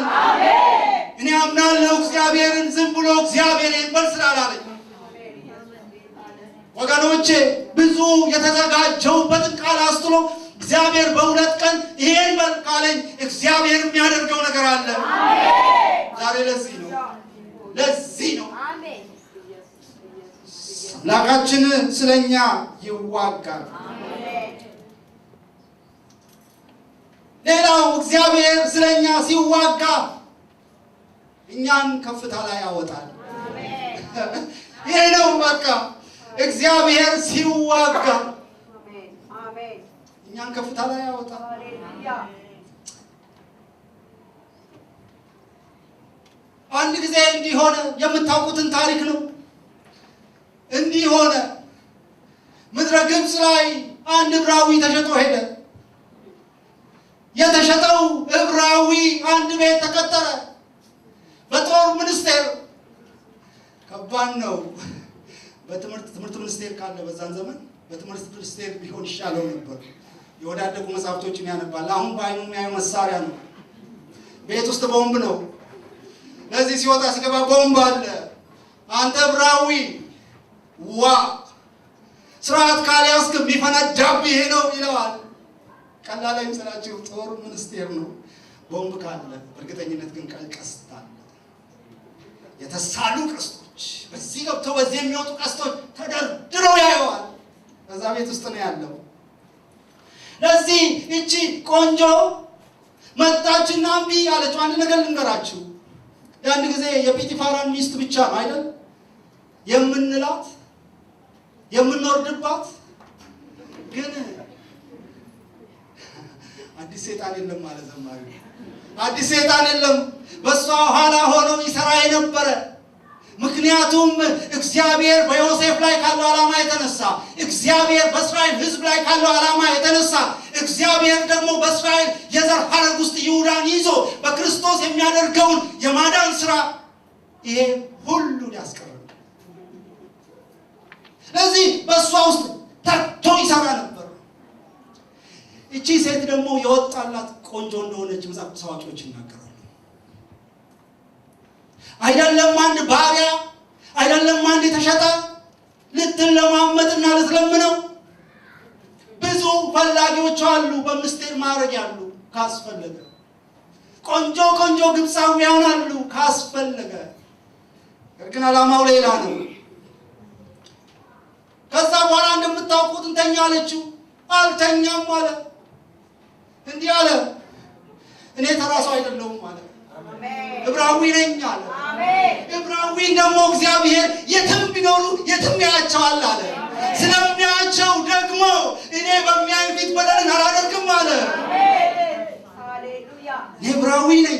እኔ አምናለሁ እግዚአብሔርን ዝም ብሎ እግዚአብሔር ይበል ስላላለኝ ወገኖቼ፣ ብዙ የተዘጋጀውበትን ቃል አስትሎ እግዚአብሔር በሁለት ቀን ይሄን በል ካለኝ እግዚአብሔር የሚያደርገው ነገር አለ። ዛሬ ለዚህ ነው አምላካችን ስለኛ ይዋጋል። ሌላው እግዚአብሔር ስለኛ ሲዋጋ እኛን ከፍታ ላይ ያወጣል። ይሄ ነው በቃ እግዚአብሔር ሲዋጋ እኛን ከፍታ ላይ ያወጣል። አንድ ጊዜ እንዲህ ሆነ። የምታውቁትን ታሪክ ነው። እንዲህ ሆነ። ምድረ ግብፅ ላይ አንድ ዕብራዊ ተሸጦ ሄደ። የተሸጠው ዕብራዊ አንድ ቤት ተቀጠረ፣ በጦር ሚኒስቴር። ከባድ ነው። በትምህርት ሚኒስቴር ካለ በዛን ዘመን በትምህርት ሚኒስቴር ቢሆን ይሻለው ነበር። የወዳደቁ መጽሐፍቶችን ያነባል። አሁን በአይኑ የሚያየው መሳሪያ ነው። ቤት ውስጥ ቦምብ ነው። ለዚህ ሲወጣ ሲገባ ቦምብ አለ። አንተ ዕብራዊ ዋ ስርዓት ካልያዝክ የሚፈነዳብህ ይሄ ነው ይለዋል። ቀላል አይምሰላችሁ። ጦር ሚኒስቴር ነው። ቦምብ ካለ በእርግጠኝነት ግን ቀስት አለ። የተሳሉ ቀስቶች በዚህ ገብተው በዚህ የሚወጡ ቀስቶች ተደርድረው ያየዋል። በዛ ቤት ውስጥ ነው ያለው። ለዚህ እቺ ቆንጆ መጣችና እምቢ አለችው። አንድ ነገር ልንገራችሁ። የአንድ ጊዜ የጲጢፋራን ሚስት ብቻ ነው አይደል የምንላት የምንወርድባት፣ ግን አዲስ ሰይጣን የለም አለ ዘማሪው። አዲስ ሰይጣን የለም፣ በሷ ኋላ ሆኖ ይሰራ የነበረ። ምክንያቱም እግዚአብሔር በዮሴፍ ላይ ካለው ዓላማ የተነሳ፣ እግዚአብሔር በእስራኤል ሕዝብ ላይ ካለው ዓላማ የተነሳ፣ እግዚአብሔር ደግሞ በእስራኤል የዘር ሐረግ ውስጥ ይሁዳን ይዞ በክርስቶስ የሚያደርገውን የማዳን ስራ ይሄ ሁሉ ሊያስቀር ነው። ስለዚህ በእሷ ውስጥ ተግቶ ይሰራ ነበር። እቺ ሴት ደግሞ የወጣላት ቆንጆ እንደሆነች መጽሐፍ ቅዱስ አዋቂዎች ይናገራሉ። አይደለም አንድ ባሪያ፣ አይደለም አንድ የተሸጠ ልትለማመጥና ልትለምነው ብዙ ፈላጊዎች አሉ። በሚኒስቴር ማዕረግ ያሉ ካስፈለገ፣ ቆንጆ ቆንጆ ግብፃውያን አሉ ካስፈለገ። ነገር ግን ዓላማው ሌላ ነው። ከዛ በኋላ እንደምታውቁት እንተኛ አለችው። አልተኛም አለ። እንዲህ አለ፣ እኔ ተራ ሰው አይደለሁም አለ። ዕብራዊ ነኝ አለ። ዕብራዊን ደግሞ እግዚአብሔር የትም ቢኖሩ የትም ያያቸዋል አለ። ስለሚያያቸው ደግሞ እኔ በሚያይ ፊት በደልን አላደርግም አለ። እኔ ዕብራዊ ነኝ፣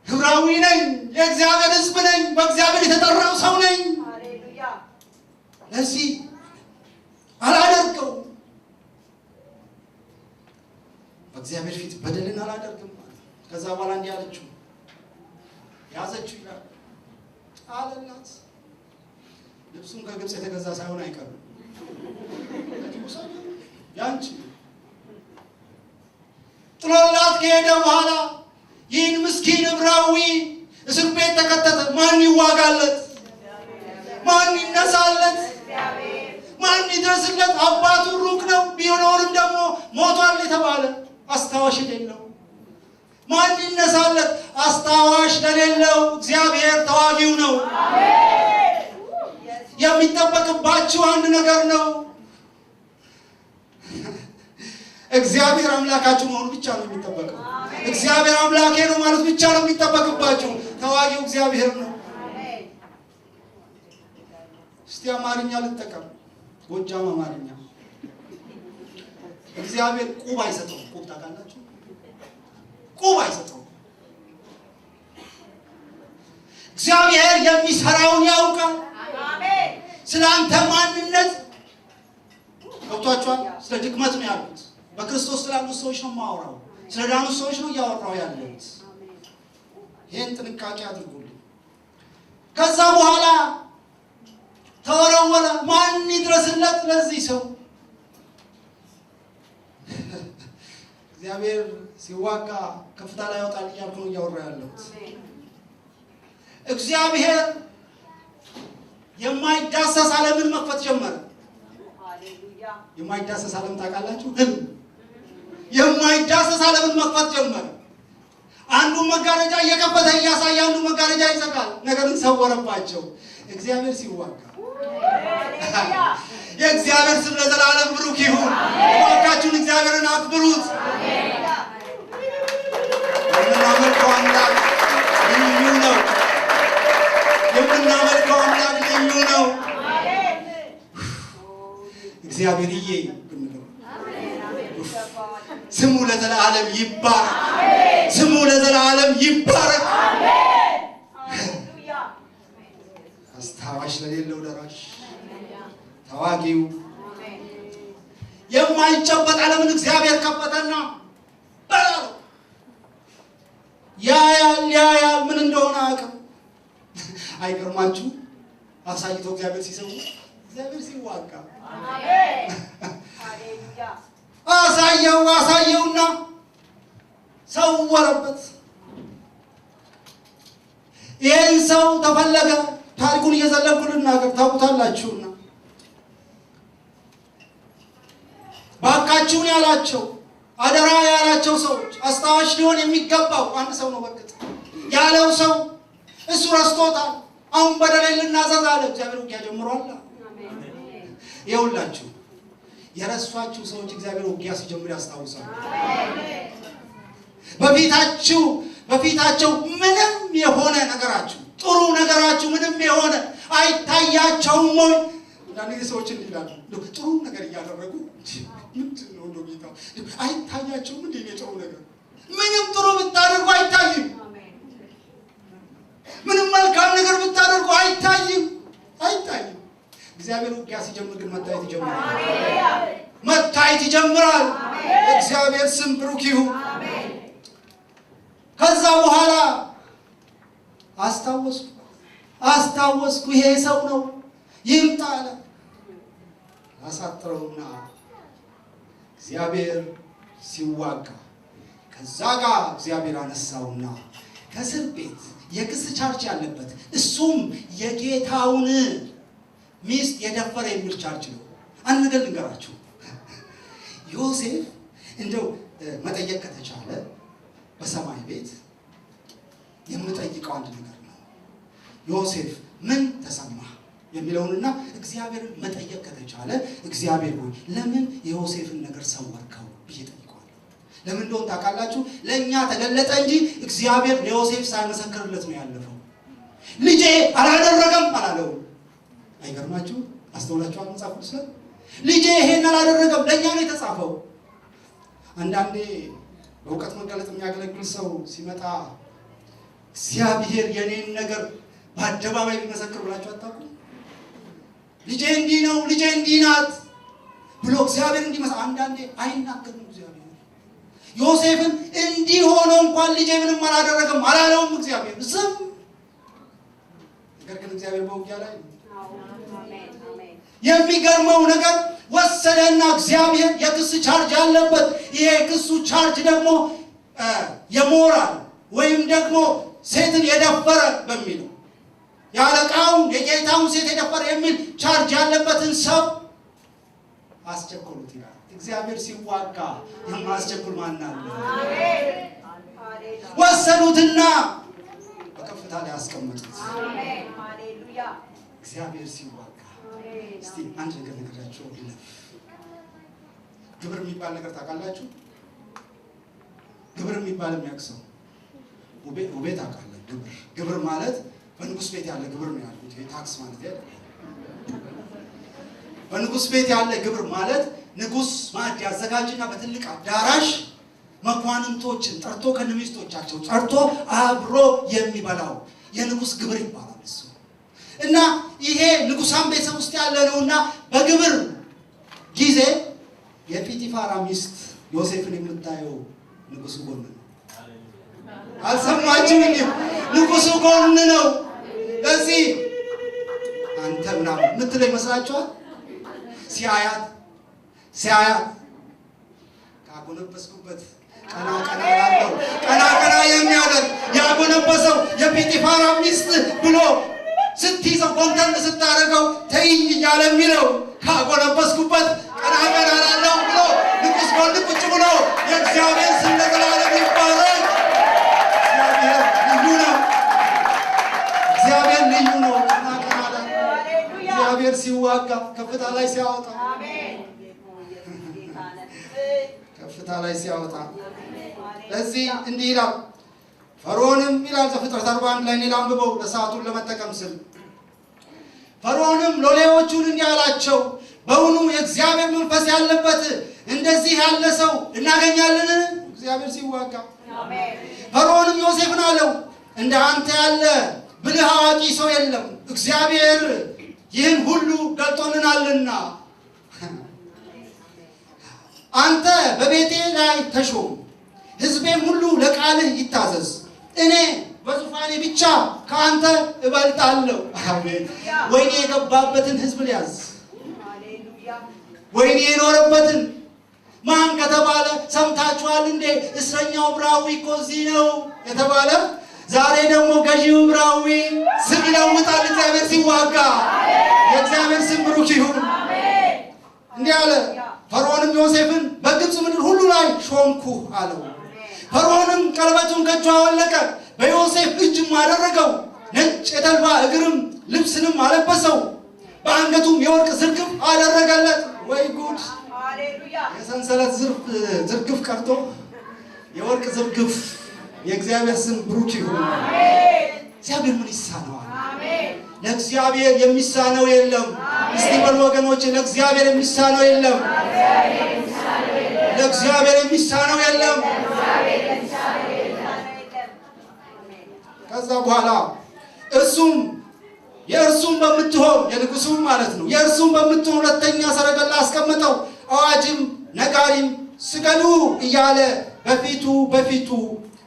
ዕብራዊ ነኝ፣ የእግዚአብሔር ሕዝብ ነኝ፣ በእግዚአብሔር የተጠራው ሰው ነኝ። ለዚህ አላደርገውም፣ በእግዚአብሔር ፊት በደልን አላደርግም። ከዛ በኋላ እንዲህ አለችው፣ ያዘችው ይላል፣ ጣለላት። ልብሱን ከግብፅ የተገዛ ሳይሆን አይቀርም። ያንቺ ጥሎላት ከሄደ በኋላ ይህን ምስኪን ዕብራዊ እስር ቤት ተከተተ። ማን ይዋጋለት? ማን ይነሳለት? ማን ይድረስለት? አባቱ ሩቅ ነው፣ ቢኖርም ደግሞ ሞቷል የተባለ አስታዋሽ የሌለው ማን ይነሳለት? አስታዋሽ ለሌለው እግዚአብሔር ተዋጊው ነው። የሚጠበቅባችሁ አንድ ነገር ነው። እግዚአብሔር አምላካችሁ መሆኑ ብቻ ነው የሚጠበቀው። እግዚአብሔር አምላኬ ነው ማለት ብቻ ነው የሚጠበቅባችሁ። ተዋጊው እግዚአብሔር ነው። እስቲ አማርኛ ልጠቀም፣ ጎጃም አማርኛ። እግዚአብሔር ቁብ አይሰጠውም። ቁብ ታውቃላችሁ? ቁብ አይሰጠውም። እግዚአብሔር የሚሰራውን ያውቃል። ስለ አንተ ማንነት ገብቷችኋል? ስለ ድክመት ነው ያልኩት። በክርስቶስ ስላሉት ሰዎች ነው የማወራው። ስለ ዳኑት ሰዎች ነው እያወራው ያለሁት። ይህን ጥንቃቄ አድርጉልኝ። ከዛ በኋላ ተወረወረ። ማን ይድረስለት ለዚህ ሰው? እግዚአብሔር ሲዋጋ ከፍታ ላይ ያወጣል እያልኩ ነው እያወራ ያለሁት። እግዚአብሔር የማይዳሰስ ዓለምን መክፈት ጀመረ። የማይዳሰስ ዓለም ታውቃላችሁ? ህልም። የማይዳሰስ ዓለምን መክፈት ጀመረ። አንዱ መጋረጃ እየከፈተ እያሳየ አንዱ መጋረጃ ይዘጋል። ነገርን ሰወረባቸው። እግዚአብሔር ሲዋጋ የእግዚአብሔር ስም ለዘላለም ብሩክ ይሁን። እባካችሁን እግዚአብሔርን አክብሩት። የምናመልከው አምላክ ልዩ ነው። የምናመልከው አምላክ ልዩ ነው። እግዚአብሔርዬ ብንለው ስሙ ለዘላለም ይባረክ። ስሙ ለዘላለም ይባረክ። አስታዋሽ ለሌለው ደራሽ ተዋጊው የማይጨበጥ ዓለምን እግዚአብሔር ከፈተና በላው። ያያል ያያል፣ ምን እንደሆነ አያውቅም። አይገርማችሁ? አሳይቶ እግዚአብሔር ሲሰው እግዚአብሔር ሲዋጋ አሳየው አሳየውና ሰወረበት። ይህን ሰው ተፈለገ። ታሪኩን እየዘለልኩ ልናገር ታውቁታላችሁና፣ ባካችሁን ያላቸው አደራ ያላቸው ሰዎች አስታዋሽ ሊሆን የሚገባው አንድ ሰው ነው። በእርግጥ ያለው ሰው እሱ ረስቶታል። አሁን በደሌን ልናዘዝ አለ። እግዚአብሔር ውጊያ ጀምሯል። ይኸውላችሁ የረሷችሁ ሰዎች እግዚአብሔር ውጊያ ሲጀምር ያስታውሳሉ። በፊታቸው ምንም የሆነ ነገራችሁ ጥሩ ነገራችሁ ምንም የሆነ አይታያቸውም ወይ? አንዳንድ ጊዜ ሰዎች እንዲህ ይላሉ፣ ጥሩ ነገር እያደረጉ ምንድን ነው እንደው ጌታ አይታያቸውም እንዴ? ጥሩ ነገር ምንም ጥሩ ብታደርጉ አይታይም። ምንም መልካም ነገር ብታደርጉ አይታይም፣ አይታይም። እግዚአብሔር ውጊያ ሲጀምር ግን መታየት ይጀምራል፣ መታየት ይጀምራል። እግዚአብሔር ስም ብሩክ ይሁን። ከዛ በኋላ አስታወስኩ ይሄ ሰው ነው ይምጣ አለ። አሳጥረውና እግዚአብሔር ሲዋጋ ከዛ ጋር እግዚአብሔር አነሳውና ከእስር ቤት የክስ ቻርጅ ያለበት እሱም የጌታውን ሚስት የደፈረ የሚል ቻርጅ ነው። አንድ ነገር ልንገራችሁ፣ ዮሴፍ እንደው መጠየቅ ከተቻለ በሰማይ ቤት የምጠይቀው አንድ ነገር ነው። ዮሴፍ ምን ተሰማ የሚለውንና እግዚአብሔርን መጠየቅ ከተቻለ እግዚአብሔር ሆይ ለምን የዮሴፍን ነገር ሰወርከው ብዬ ጠይቀዋለሁ። ለምን እንደሆነ ታውቃላችሁ? ለእኛ ተገለጠ እንጂ እግዚአብሔር ለዮሴፍ ሳይመሰክርለት ነው ያለፈው። ልጄ አላደረገም አላለው። አይገርማችሁ? አስተውላችኋል? መጽሐፍ ቅዱስ ላይ ልጄ ይሄን አላደረገም ለእኛ ነው የተጻፈው። አንዳንዴ በእውቀት መገለጥ የሚያገለግል ሰው ሲመጣ እግዚአብሔር የኔን ነገር በአደባባይ ቢመሰክር ብላችሁ አታውቁም? ልጄ እንዲህ ነው፣ ልጄ እንዲህ ናት ብሎ እግዚአብሔር እንዲመሳ አንዳንዴ አይናገርም። እግዚአብሔር ዮሴፍን እንዲህ ሆኖ እንኳን ልጄ ምንም አላደረገም አላለውም እግዚአብሔር ዝም። ነገር ግን እግዚአብሔር በውጊያ ላይ ነው። የሚገርመው ነገር ወሰደና እግዚአብሔር የክስ ቻርጅ ያለበት፣ ይሄ የክሱ ቻርጅ ደግሞ የሞራል ወይም ደግሞ ሴትን የደፈረ በሚለው፣ የአለቃውን የጌታውን ሴት የደፈረ የሚል ቻርጅ ያለበትን ሰው አስቸኮሉት ይላል። እግዚአብሔር ሲዋጋ የማያስቸኩል ማን አለ? ወሰዱትና በከፍታ ላይ አስቀመጡት። እግዚአብሔር ሲዋጋ፣ እስቲ አንድ ነገር ነግራችሁ ልለፍ። ግብር የሚባል ነገር ታውቃላችሁ? ግብር የሚባል የሚያውቅ ሰው? ውቤ ታውቃለህ? ግብር ማለት በንጉስ ቤት ያለ ግብር ነው ያልኩት። ይሄ tax ማለት አይደለም። በንጉስ ቤት ያለ ግብር ማለት ንጉስ ማዕድ ያዘጋጅና በትልቅ አዳራሽ መኳንንቶችን ጠርቶ፣ ከነሚስቶቻቸው ጠርቶ አብሮ የሚበላው የንጉስ ግብር ይባላል እሱ። እና ይሄ ንጉሳን ቤተሰብ ውስጥ ያለ ነውና በግብር ጊዜ የጲጢፋራ ሚስት ዮሴፍን የምታየው ንጉሱ ጎን ነው። አልሰማችሁኝም? ንጉሱ ጎን ነው። ለዚህ አንተ ምናምን የምትለው ይመስላችኋል? ሲያያት ሲያያት ካጎነበስኩበት ቀና ቀና እላለሁ። ቀና ቀና የሚያደርግ ያጎነበሰው የጲጢፋራ ሚስት ብሎ ስትይዘው፣ ኮንተንት ስታደርገው ተይኝ እያለ የሚለው ካጎነበስኩበት ቀና ቀና እላለሁ ብሎ ንጉስ ጎን ቁጭ ብሎ፣ የእግዚአብሔር ስም ለዘላለም ይባረክ። እግዚአብሔር ልዩ ነው። እግዚአብሔር ልዩ ነው። ቀና ቀና አለ። እግዚአብሔር ሲዋጋ ከፍታ ላይ ሲያወጣ፣ ከፍታ ላይ ሲያወጣ። ለዚህ እንዲህ ይላል። ፈርዖንም ይላል ዘፍጥረት 41 ላይ፣ እኔ ላንብበው ለሰዓቱን ለመጠቀም ስል። ፈርዖንም ሎሌዎቹን እንዲህ አላቸው፣ በውኑ የእግዚአብሔር መንፈስ ያለበት እንደዚህ ያለ ሰው እናገኛለን? እግዚአብሔር ሲዋጋ። ፈርዖንም ዮሴፍን አለው፣ እንደ አንተ ያለ ብልህ አዋቂ ሰው የለም፣ እግዚአብሔር ይህን ሁሉ ገልጦልናልና። አንተ በቤቴ ላይ ተሾም፣ ሕዝቤም ሁሉ ለቃልህ ይታዘዝ። እኔ በዙፋኔ ብቻ ከአንተ እበልጣለሁ። አሜን። ወይኔ የገባበትን ሕዝብ ሊያዝ፣ ወይኔ የኖረበትን ማን ከተባለ፣ ሰምታችኋል እንዴ? እስረኛው ዕብራዊ እኮ እዚህ ነው የተባለ፣ ዛሬ ደግሞ ገዢው ዕብራዊ ስም ይለውጣል። እግዚአብሔር ሲዋጋ፣ የእግዚአብሔር ስም ብሩክ ይሁን። እንዲህ አለ። ፈርዖንም ዮሴፍን በግብፅ ምድር ሁሉ ላይ ሾምኩህ አለው። ፈርዖንም ቀለበቱን ከእጁ አወለቀ፣ በዮሴፍ እጅም አደረገው። ነጭ የተልባ እግርም ልብስንም አለበሰው፣ በአንገቱም የወርቅ ዝርግፍ አደረገለት። ወይ ጉድ! የሰንሰለት ዝርግፍ ቀርቶ የወርቅ ዝርግፍ። የእግዚአብሔር ስም ብሩክ ይሁን። እግዚአብሔር ምን ይሳነዋል? ለእግዚአብሔር የሚሳነው የለም። እስቲ በሉ ወገኖች፣ ለእግዚአብሔር የሚሳነው የለም። ለእግዚአብሔር የሚሳነው የለም። ከዛ በኋላ እርሱም የእርሱም በምትሆን፣ የንጉሱም ማለት ነው፣ የእርሱም በምትሆን ሁለተኛ ሰረገላ አስቀመጠው። አዋጅም ነጋሪም ስገዱ እያለ በፊቱ በፊቱ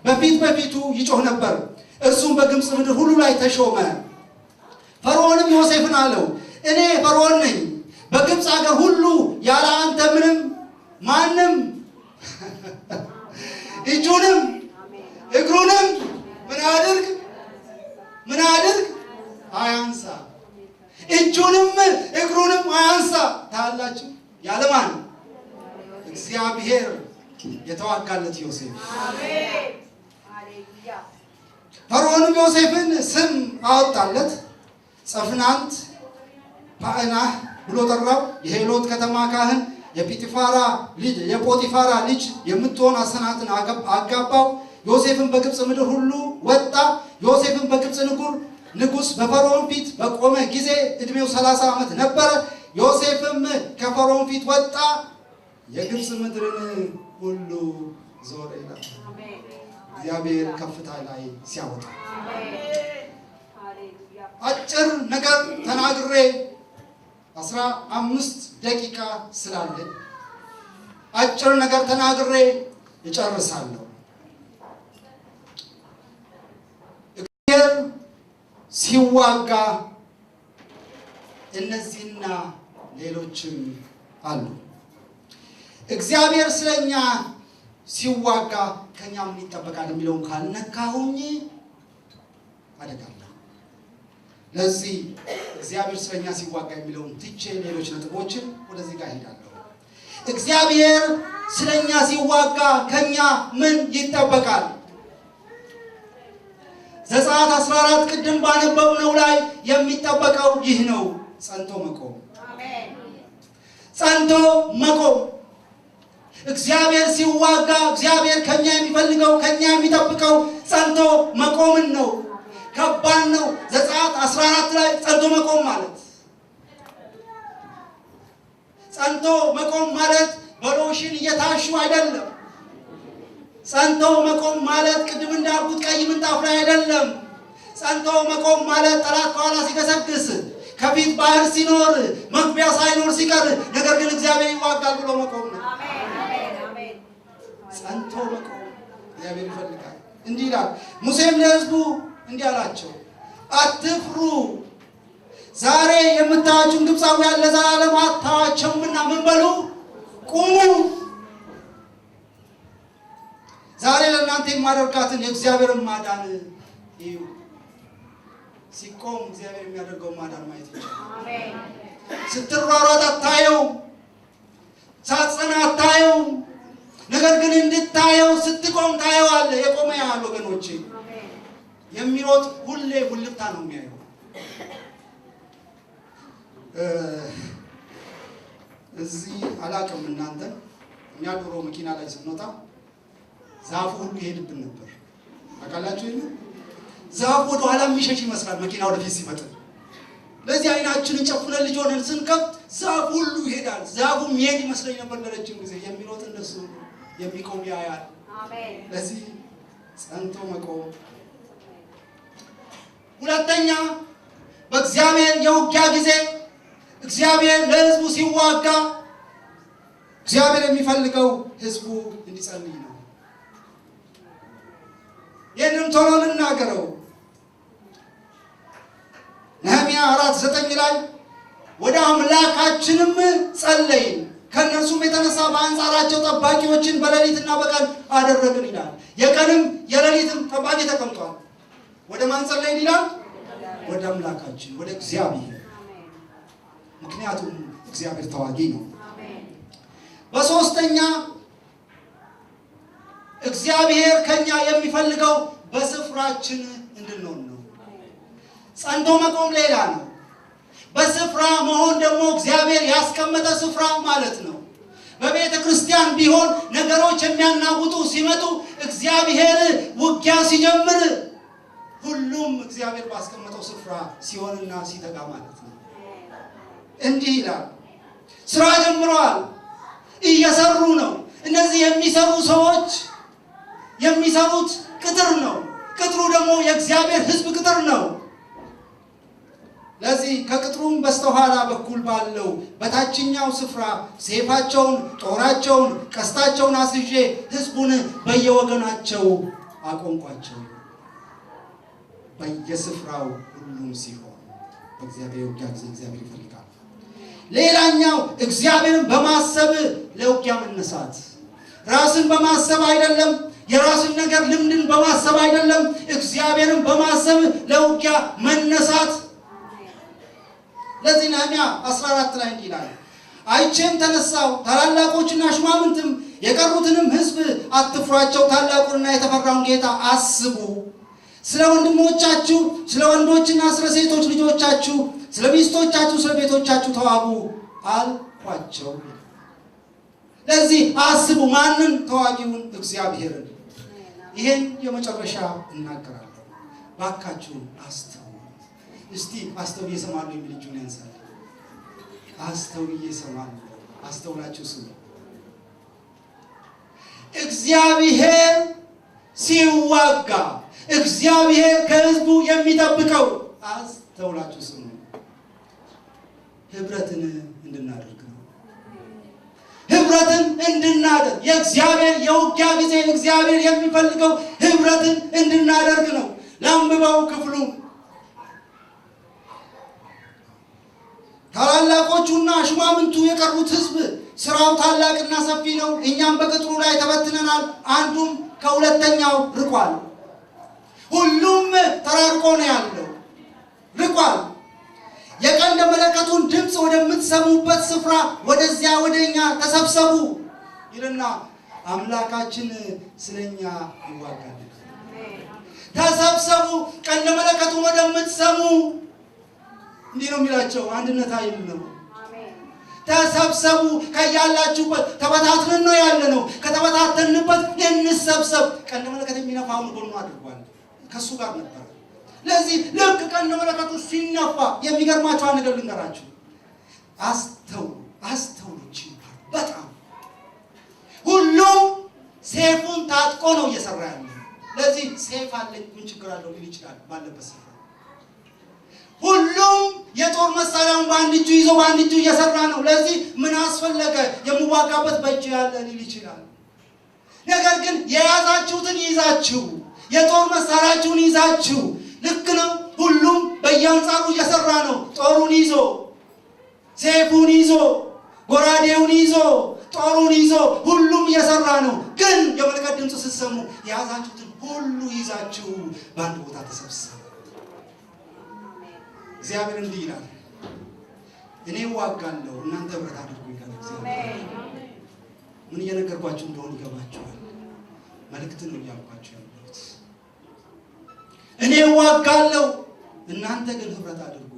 በፊት በፊቱ ይጮህ ነበር። እርሱም በግብፅ ምድር ሁሉ ላይ ተሾመ። ፈርዖንም ዮሴፍን አለው፣ እኔ ፈርዖን ነኝ። በግብፅ አገር ሁሉ ያለ አንተ ምንም ማንም እጁንም እግሩንም ምን አድርግ ምን አድርግ አያንሳ። እጁንም እግሩንም አያንሳ። ታያላችሁ፣ ያለ ማን? እግዚአብሔር የተዋጋለት ዮሴፍ። ፈርዖንም ዮሴፍን ስም አወጣለት፣ ጸፍናንት ፓዕናህ ብሎ ጠራው። የሄሎት ከተማ ካህን የጶጢፋራ ልጅ የምትሆን አሰናትን አጋባው። ዮሴፍን በግብፅ ምድር ሁሉ ወጣ። ዮሴፍን በግብፅ ንጉሥ በፈርዖን ፊት በቆመ ጊዜ ዕድሜው 30 ዓመት ነበረ። ዮሴፍም ከፈርዖን ፊት ወጣ፣ የግብፅ ምድርን ሁሉ ዞረ ይላል። እግዚአብሔር ከፍታ ላይ ሲያወጣ። አጭር ነገር ተናግሬ 15 ደቂቃ ስላለኝ አጭር ነገር ተናግሬ እጨርሳለሁ። እግዚአብሔር ሲዋጋ እነዚህና ሌሎችም አሉ። እግዚአብሔር ስለኛ ሲዋጋ ከኛ ምን ይጠበቃል የሚለውን ካልነካሁኝ አደጋለሁ። ለዚህ እግዚአብሔር ስለኛ ሲዋጋ የሚለውን ትቼ ሌሎች ነጥቦችን ወደዚህ ጋር እሄዳለሁ። እግዚአብሔር ስለኛ ሲዋጋ ከኛ ምን ይጠበቃል? ዘጸአት 14 ቅድም ባነበብነው ላይ የሚጠበቀው ይህ ነው፣ ጸንቶ መቆም። ጸንቶ መቆም። እግዚአብሔር ሲዋጋ እግዚአብሔር ከኛ የሚፈልገው ከኛ የሚጠብቀው ጸንቶ መቆምን ነው። ከባድ ነው። ዘጸአት 14 ላይ ጸንቶ መቆም ማለት ጸንቶ መቆም ማለት በሎሽን እየታሹ አይደለም። ጸንቶ መቆም ማለት ቅድም እንዳልኩት ቀይ ምንጣፍ ላይ አይደለም። ጸንቶ መቆም ማለት ጠላት ከኋላ ሲገሰግስ፣ ከፊት ባህር ሲኖር፣ መግቢያ ሳይኖር ሲቀር፣ ነገር ግን እግዚአብሔር ይዋጋል ብሎ መቆም ነው። ጸንቶ መቆም እግዚአብሔር ይፈልጋል። እንዲህ ይላል። ሙሴም ለሕዝቡ እንዲህ አላቸው፣ አትፍሩ፣ ዛሬ የምታዩአቸውን ግብፃውያን ለዘላለም አታዩአቸውምና ምን በሉ? ቁሙ። ዛሬ ለእናንተ የማደርጋትን የእግዚአብሔርን ማዳን እዩ። ሲቆም እግዚአብሔር የሚያደርገው ማዳን ማየት ይቻላል። ስትሯሯጥ አታየው፣ ሳትጸና አታየው። ነገር ግን እንድታየው ስትቆም ታየዋለህ። የቆመ ያህል ወገኖቼ፣ የሚሮጥ ሁሌ ውልብታ ነው የሚያየው። እዚህ አላውቅም እናንተ፣ እኛ ድሮ መኪና ላይ ስንወጣ ዛፉ ሁሉ ይሄድብን ነበር። ታውቃላችሁ? ይሄ ዛፉ ወደ ኋላ የሚሸሽ ይመስላል መኪና ወደፊት ሲፈጥን። ለዚህ አይናችንን ጨፍነን ልጅ ሆነን ስንከፍት ዛፉ ሁሉ ይሄዳል። ዛፉ የሚሄድ ይመስለኝ ነበር ለረጅም ጊዜ። የሚሮጥ እንደሱ የሚቆም ያያል። ለዚህ ጸንቶ መቆም። ሁለተኛ፣ በእግዚአብሔር የውጊያ ጊዜ እግዚአብሔር ለሕዝቡ ሲዋጋ እግዚአብሔር የሚፈልገው ሕዝቡ እንዲጸልይ ነው። ይህንም ቶሎ ልናገረው። ነህምያ 4:9 ላይ ወደ አምላካችንም ጸለይን፣ ከእነርሱም የተነሳ በአንጻራቸው ጠባቂዎችን በሌሊትና በቀን አደረግን ይላል። የቀንም የሌሊትም ጠባቂ ተቀምጧል። ወደ ማን ጸለይን ይላል? ወደ አምላካችን ወደ እግዚአብሔር። ምክንያቱም እግዚአብሔር ተዋጊ ነው። በሶስተኛ እግዚአብሔር ከኛ የሚፈልገው በስፍራችን እንድንሆን ነው። ጸንቶ መቆም ሌላ ነው። በስፍራ መሆን ደግሞ እግዚአብሔር ያስቀመጠ ስፍራ ማለት ነው። በቤተ ክርስቲያን ቢሆን ነገሮች የሚያናውጡ ሲመጡ እግዚአብሔር ውጊያ ሲጀምር ሁሉም እግዚአብሔር ባስቀመጠው ስፍራ ሲሆንና ሲተጋ ማለት ነው። እንዲህ ይላል፣ ስራ ጀምረዋል፣ እየሰሩ ነው። እነዚህ የሚሰሩ ሰዎች የሚሰሩት ቅጥር ነው። ቅጥሩ ደግሞ የእግዚአብሔር ሕዝብ ቅጥር ነው። ለዚህ ከቅጥሩም በስተኋላ በኩል ባለው በታችኛው ስፍራ ሰይፋቸውን፣ ጦራቸውን፣ ቀስታቸውን አስይዤ ሕዝቡን በየወገናቸው አቆምኳቸው። በየስፍራው ሁሉም ሲሆን በእግዚአብሔር ውጊያ ጊዜ እግዚአብሔር ይፈልጋል። ሌላኛው እግዚአብሔርን በማሰብ ለውጊያ መነሳት፣ ራስን በማሰብ አይደለም፣ የራስን ነገር ልምድን በማሰብ አይደለም፣ እግዚአብሔርን በማሰብ ለውጊያ መነሳት። ለዚህ ነህምያ 14 ላይ እንዲህ ይላል፣ አይቼም ተነሳው፣ ታላላቆችና ሹማምንትም የቀሩትንም ሕዝብ አትፍሯቸው፣ ታላቁንና የተፈራውን ጌታ አስቡ። ስለ ወንድሞቻችሁ፣ ስለ ወንዶችና ስለ ሴቶች ልጆቻችሁ፣ ስለ ሚስቶቻችሁ፣ ስለ ቤቶቻችሁ ተዋጉ አልኳቸው። ለዚህ አስቡ። ማንን? ተዋጊውን እግዚአብሔርን። ይሄን የመጨረሻ እናገራለሁ። ባካችሁን አስተውሉ። እስቲ አስተውዬ እሰማለሁ የሚል እጁን ያንሳል። አስተውዬ እሰማለሁ። አስተውላችሁ ስሙ። እግዚአብሔር ሲዋጋ እግዚአብሔር ከሕዝቡ የሚጠብቀው አስተውላችሁ ስሙ፣ ህብረትን እንድናደርግ ነው። ህብረት ህብረትን እንድናደርግ የእግዚአብሔር የውጊያ ጊዜ እግዚአብሔር የሚፈልገው ህብረትን እንድናደርግ ነው። ላንብበው ክፍሉ። ታላላቆቹና ሹማምንቱ የቀሩት ህዝብ ስራው ታላቅና ሰፊ ነው፣ እኛም በቅጥሩ ላይ ተበትነናል፣ አንዱም ከሁለተኛው ርቋል። ሁሉም ተራርቆ ነው ያለው፣ ርቋል። የቀንደ መለከቱን ድምፅ ወደምትሰሙበት ስፍራ ወደዚያ ወደኛ ተሰብሰቡ ይልና አምላካችን ስለኛ ይዋጋል። ተሰብሰቡ፣ ቀንደ መለከቱን ወደምትሰሙ። እንዲህ ነው የሚላቸው፣ አንድነት ኃይል ነው። ተሰብሰቡ ከያላችሁበት። ተበታትነን ነው ያለነው። ከተበታተንበት እንሰብሰብ። ቀንደ መለከት የሚነፋውን ጎኑ አድርጓል፣ ከሱ ጋር ነበር። ለዚህ ልክ ቀንደ መለከቱ ሲነፋ የሚገርማችሁ አንድ ነገር ልንገራችሁ። አስተውሉ፣ አስተውሉ። በጣም ሁሉም ሴፉን ታጥቆ ነው እየሰራ ያለው። ለዚህ ሴፍ አለኝ ምን ችግር አለው ሊል ይችላል ባለበት ስፍራ። ሁሉም የጦር መሳሪያውን በአንድ እጁ ይዞ በአንድ እጁ እየሰራ ነው። ለዚህ ምን አስፈለገ የምዋጋበት በእጁ ያለ ሊል ይችላል። ነገር ግን የያዛችሁትን ይዛችሁ የጦር መሳሪያችሁን ይዛችሁ፣ ልክ ነው። ሁሉም በየአንጻሩ እየሰራ ነው። ጦሩን ይዞ፣ ሴፉን ይዞ፣ ጎራዴውን ይዞ፣ ጦሩን ይዞ ሁሉም እየሰራ ነው። ግን የመለከት ድምፅ ስትሰሙ የያዛችሁትን ሁሉ ይዛችሁ በአንድ ቦታ ተሰብሰቡ። እግዚአብሔር እንዲህ ይላል፣ እኔ እዋጋለሁ እናንተ ህብረት አድርጉ ይላል እግዚአብሔር። ምን እየነገርኳችሁ እንደሆነ ይገባችኋል። መልእክት ነው እያልኳችሁ ያለሁት። እኔ እዋጋለሁ እናንተ ግን ህብረት አድርጉ፣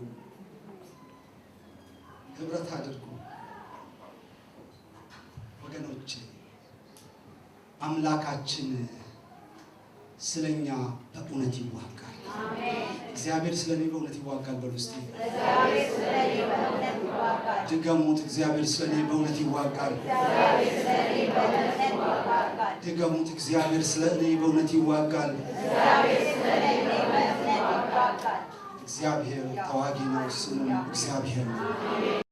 ህብረት አድርጉ። ወገኖቼ አምላካችን ስለኛ በእውነት ይዋጋል። እግዚአብሔር ስለኔ በእውነት ይዋጋል በሉ እስቲ። ድገሙት። እግዚአብሔር ስለኔ በእውነት ይዋጋል። ድገሙት። እግዚአብሔር ስለኔ በእውነት ይዋጋል። እግዚአብሔር ተዋጊ ነው፣ ስሙም እግዚአብሔር ነው።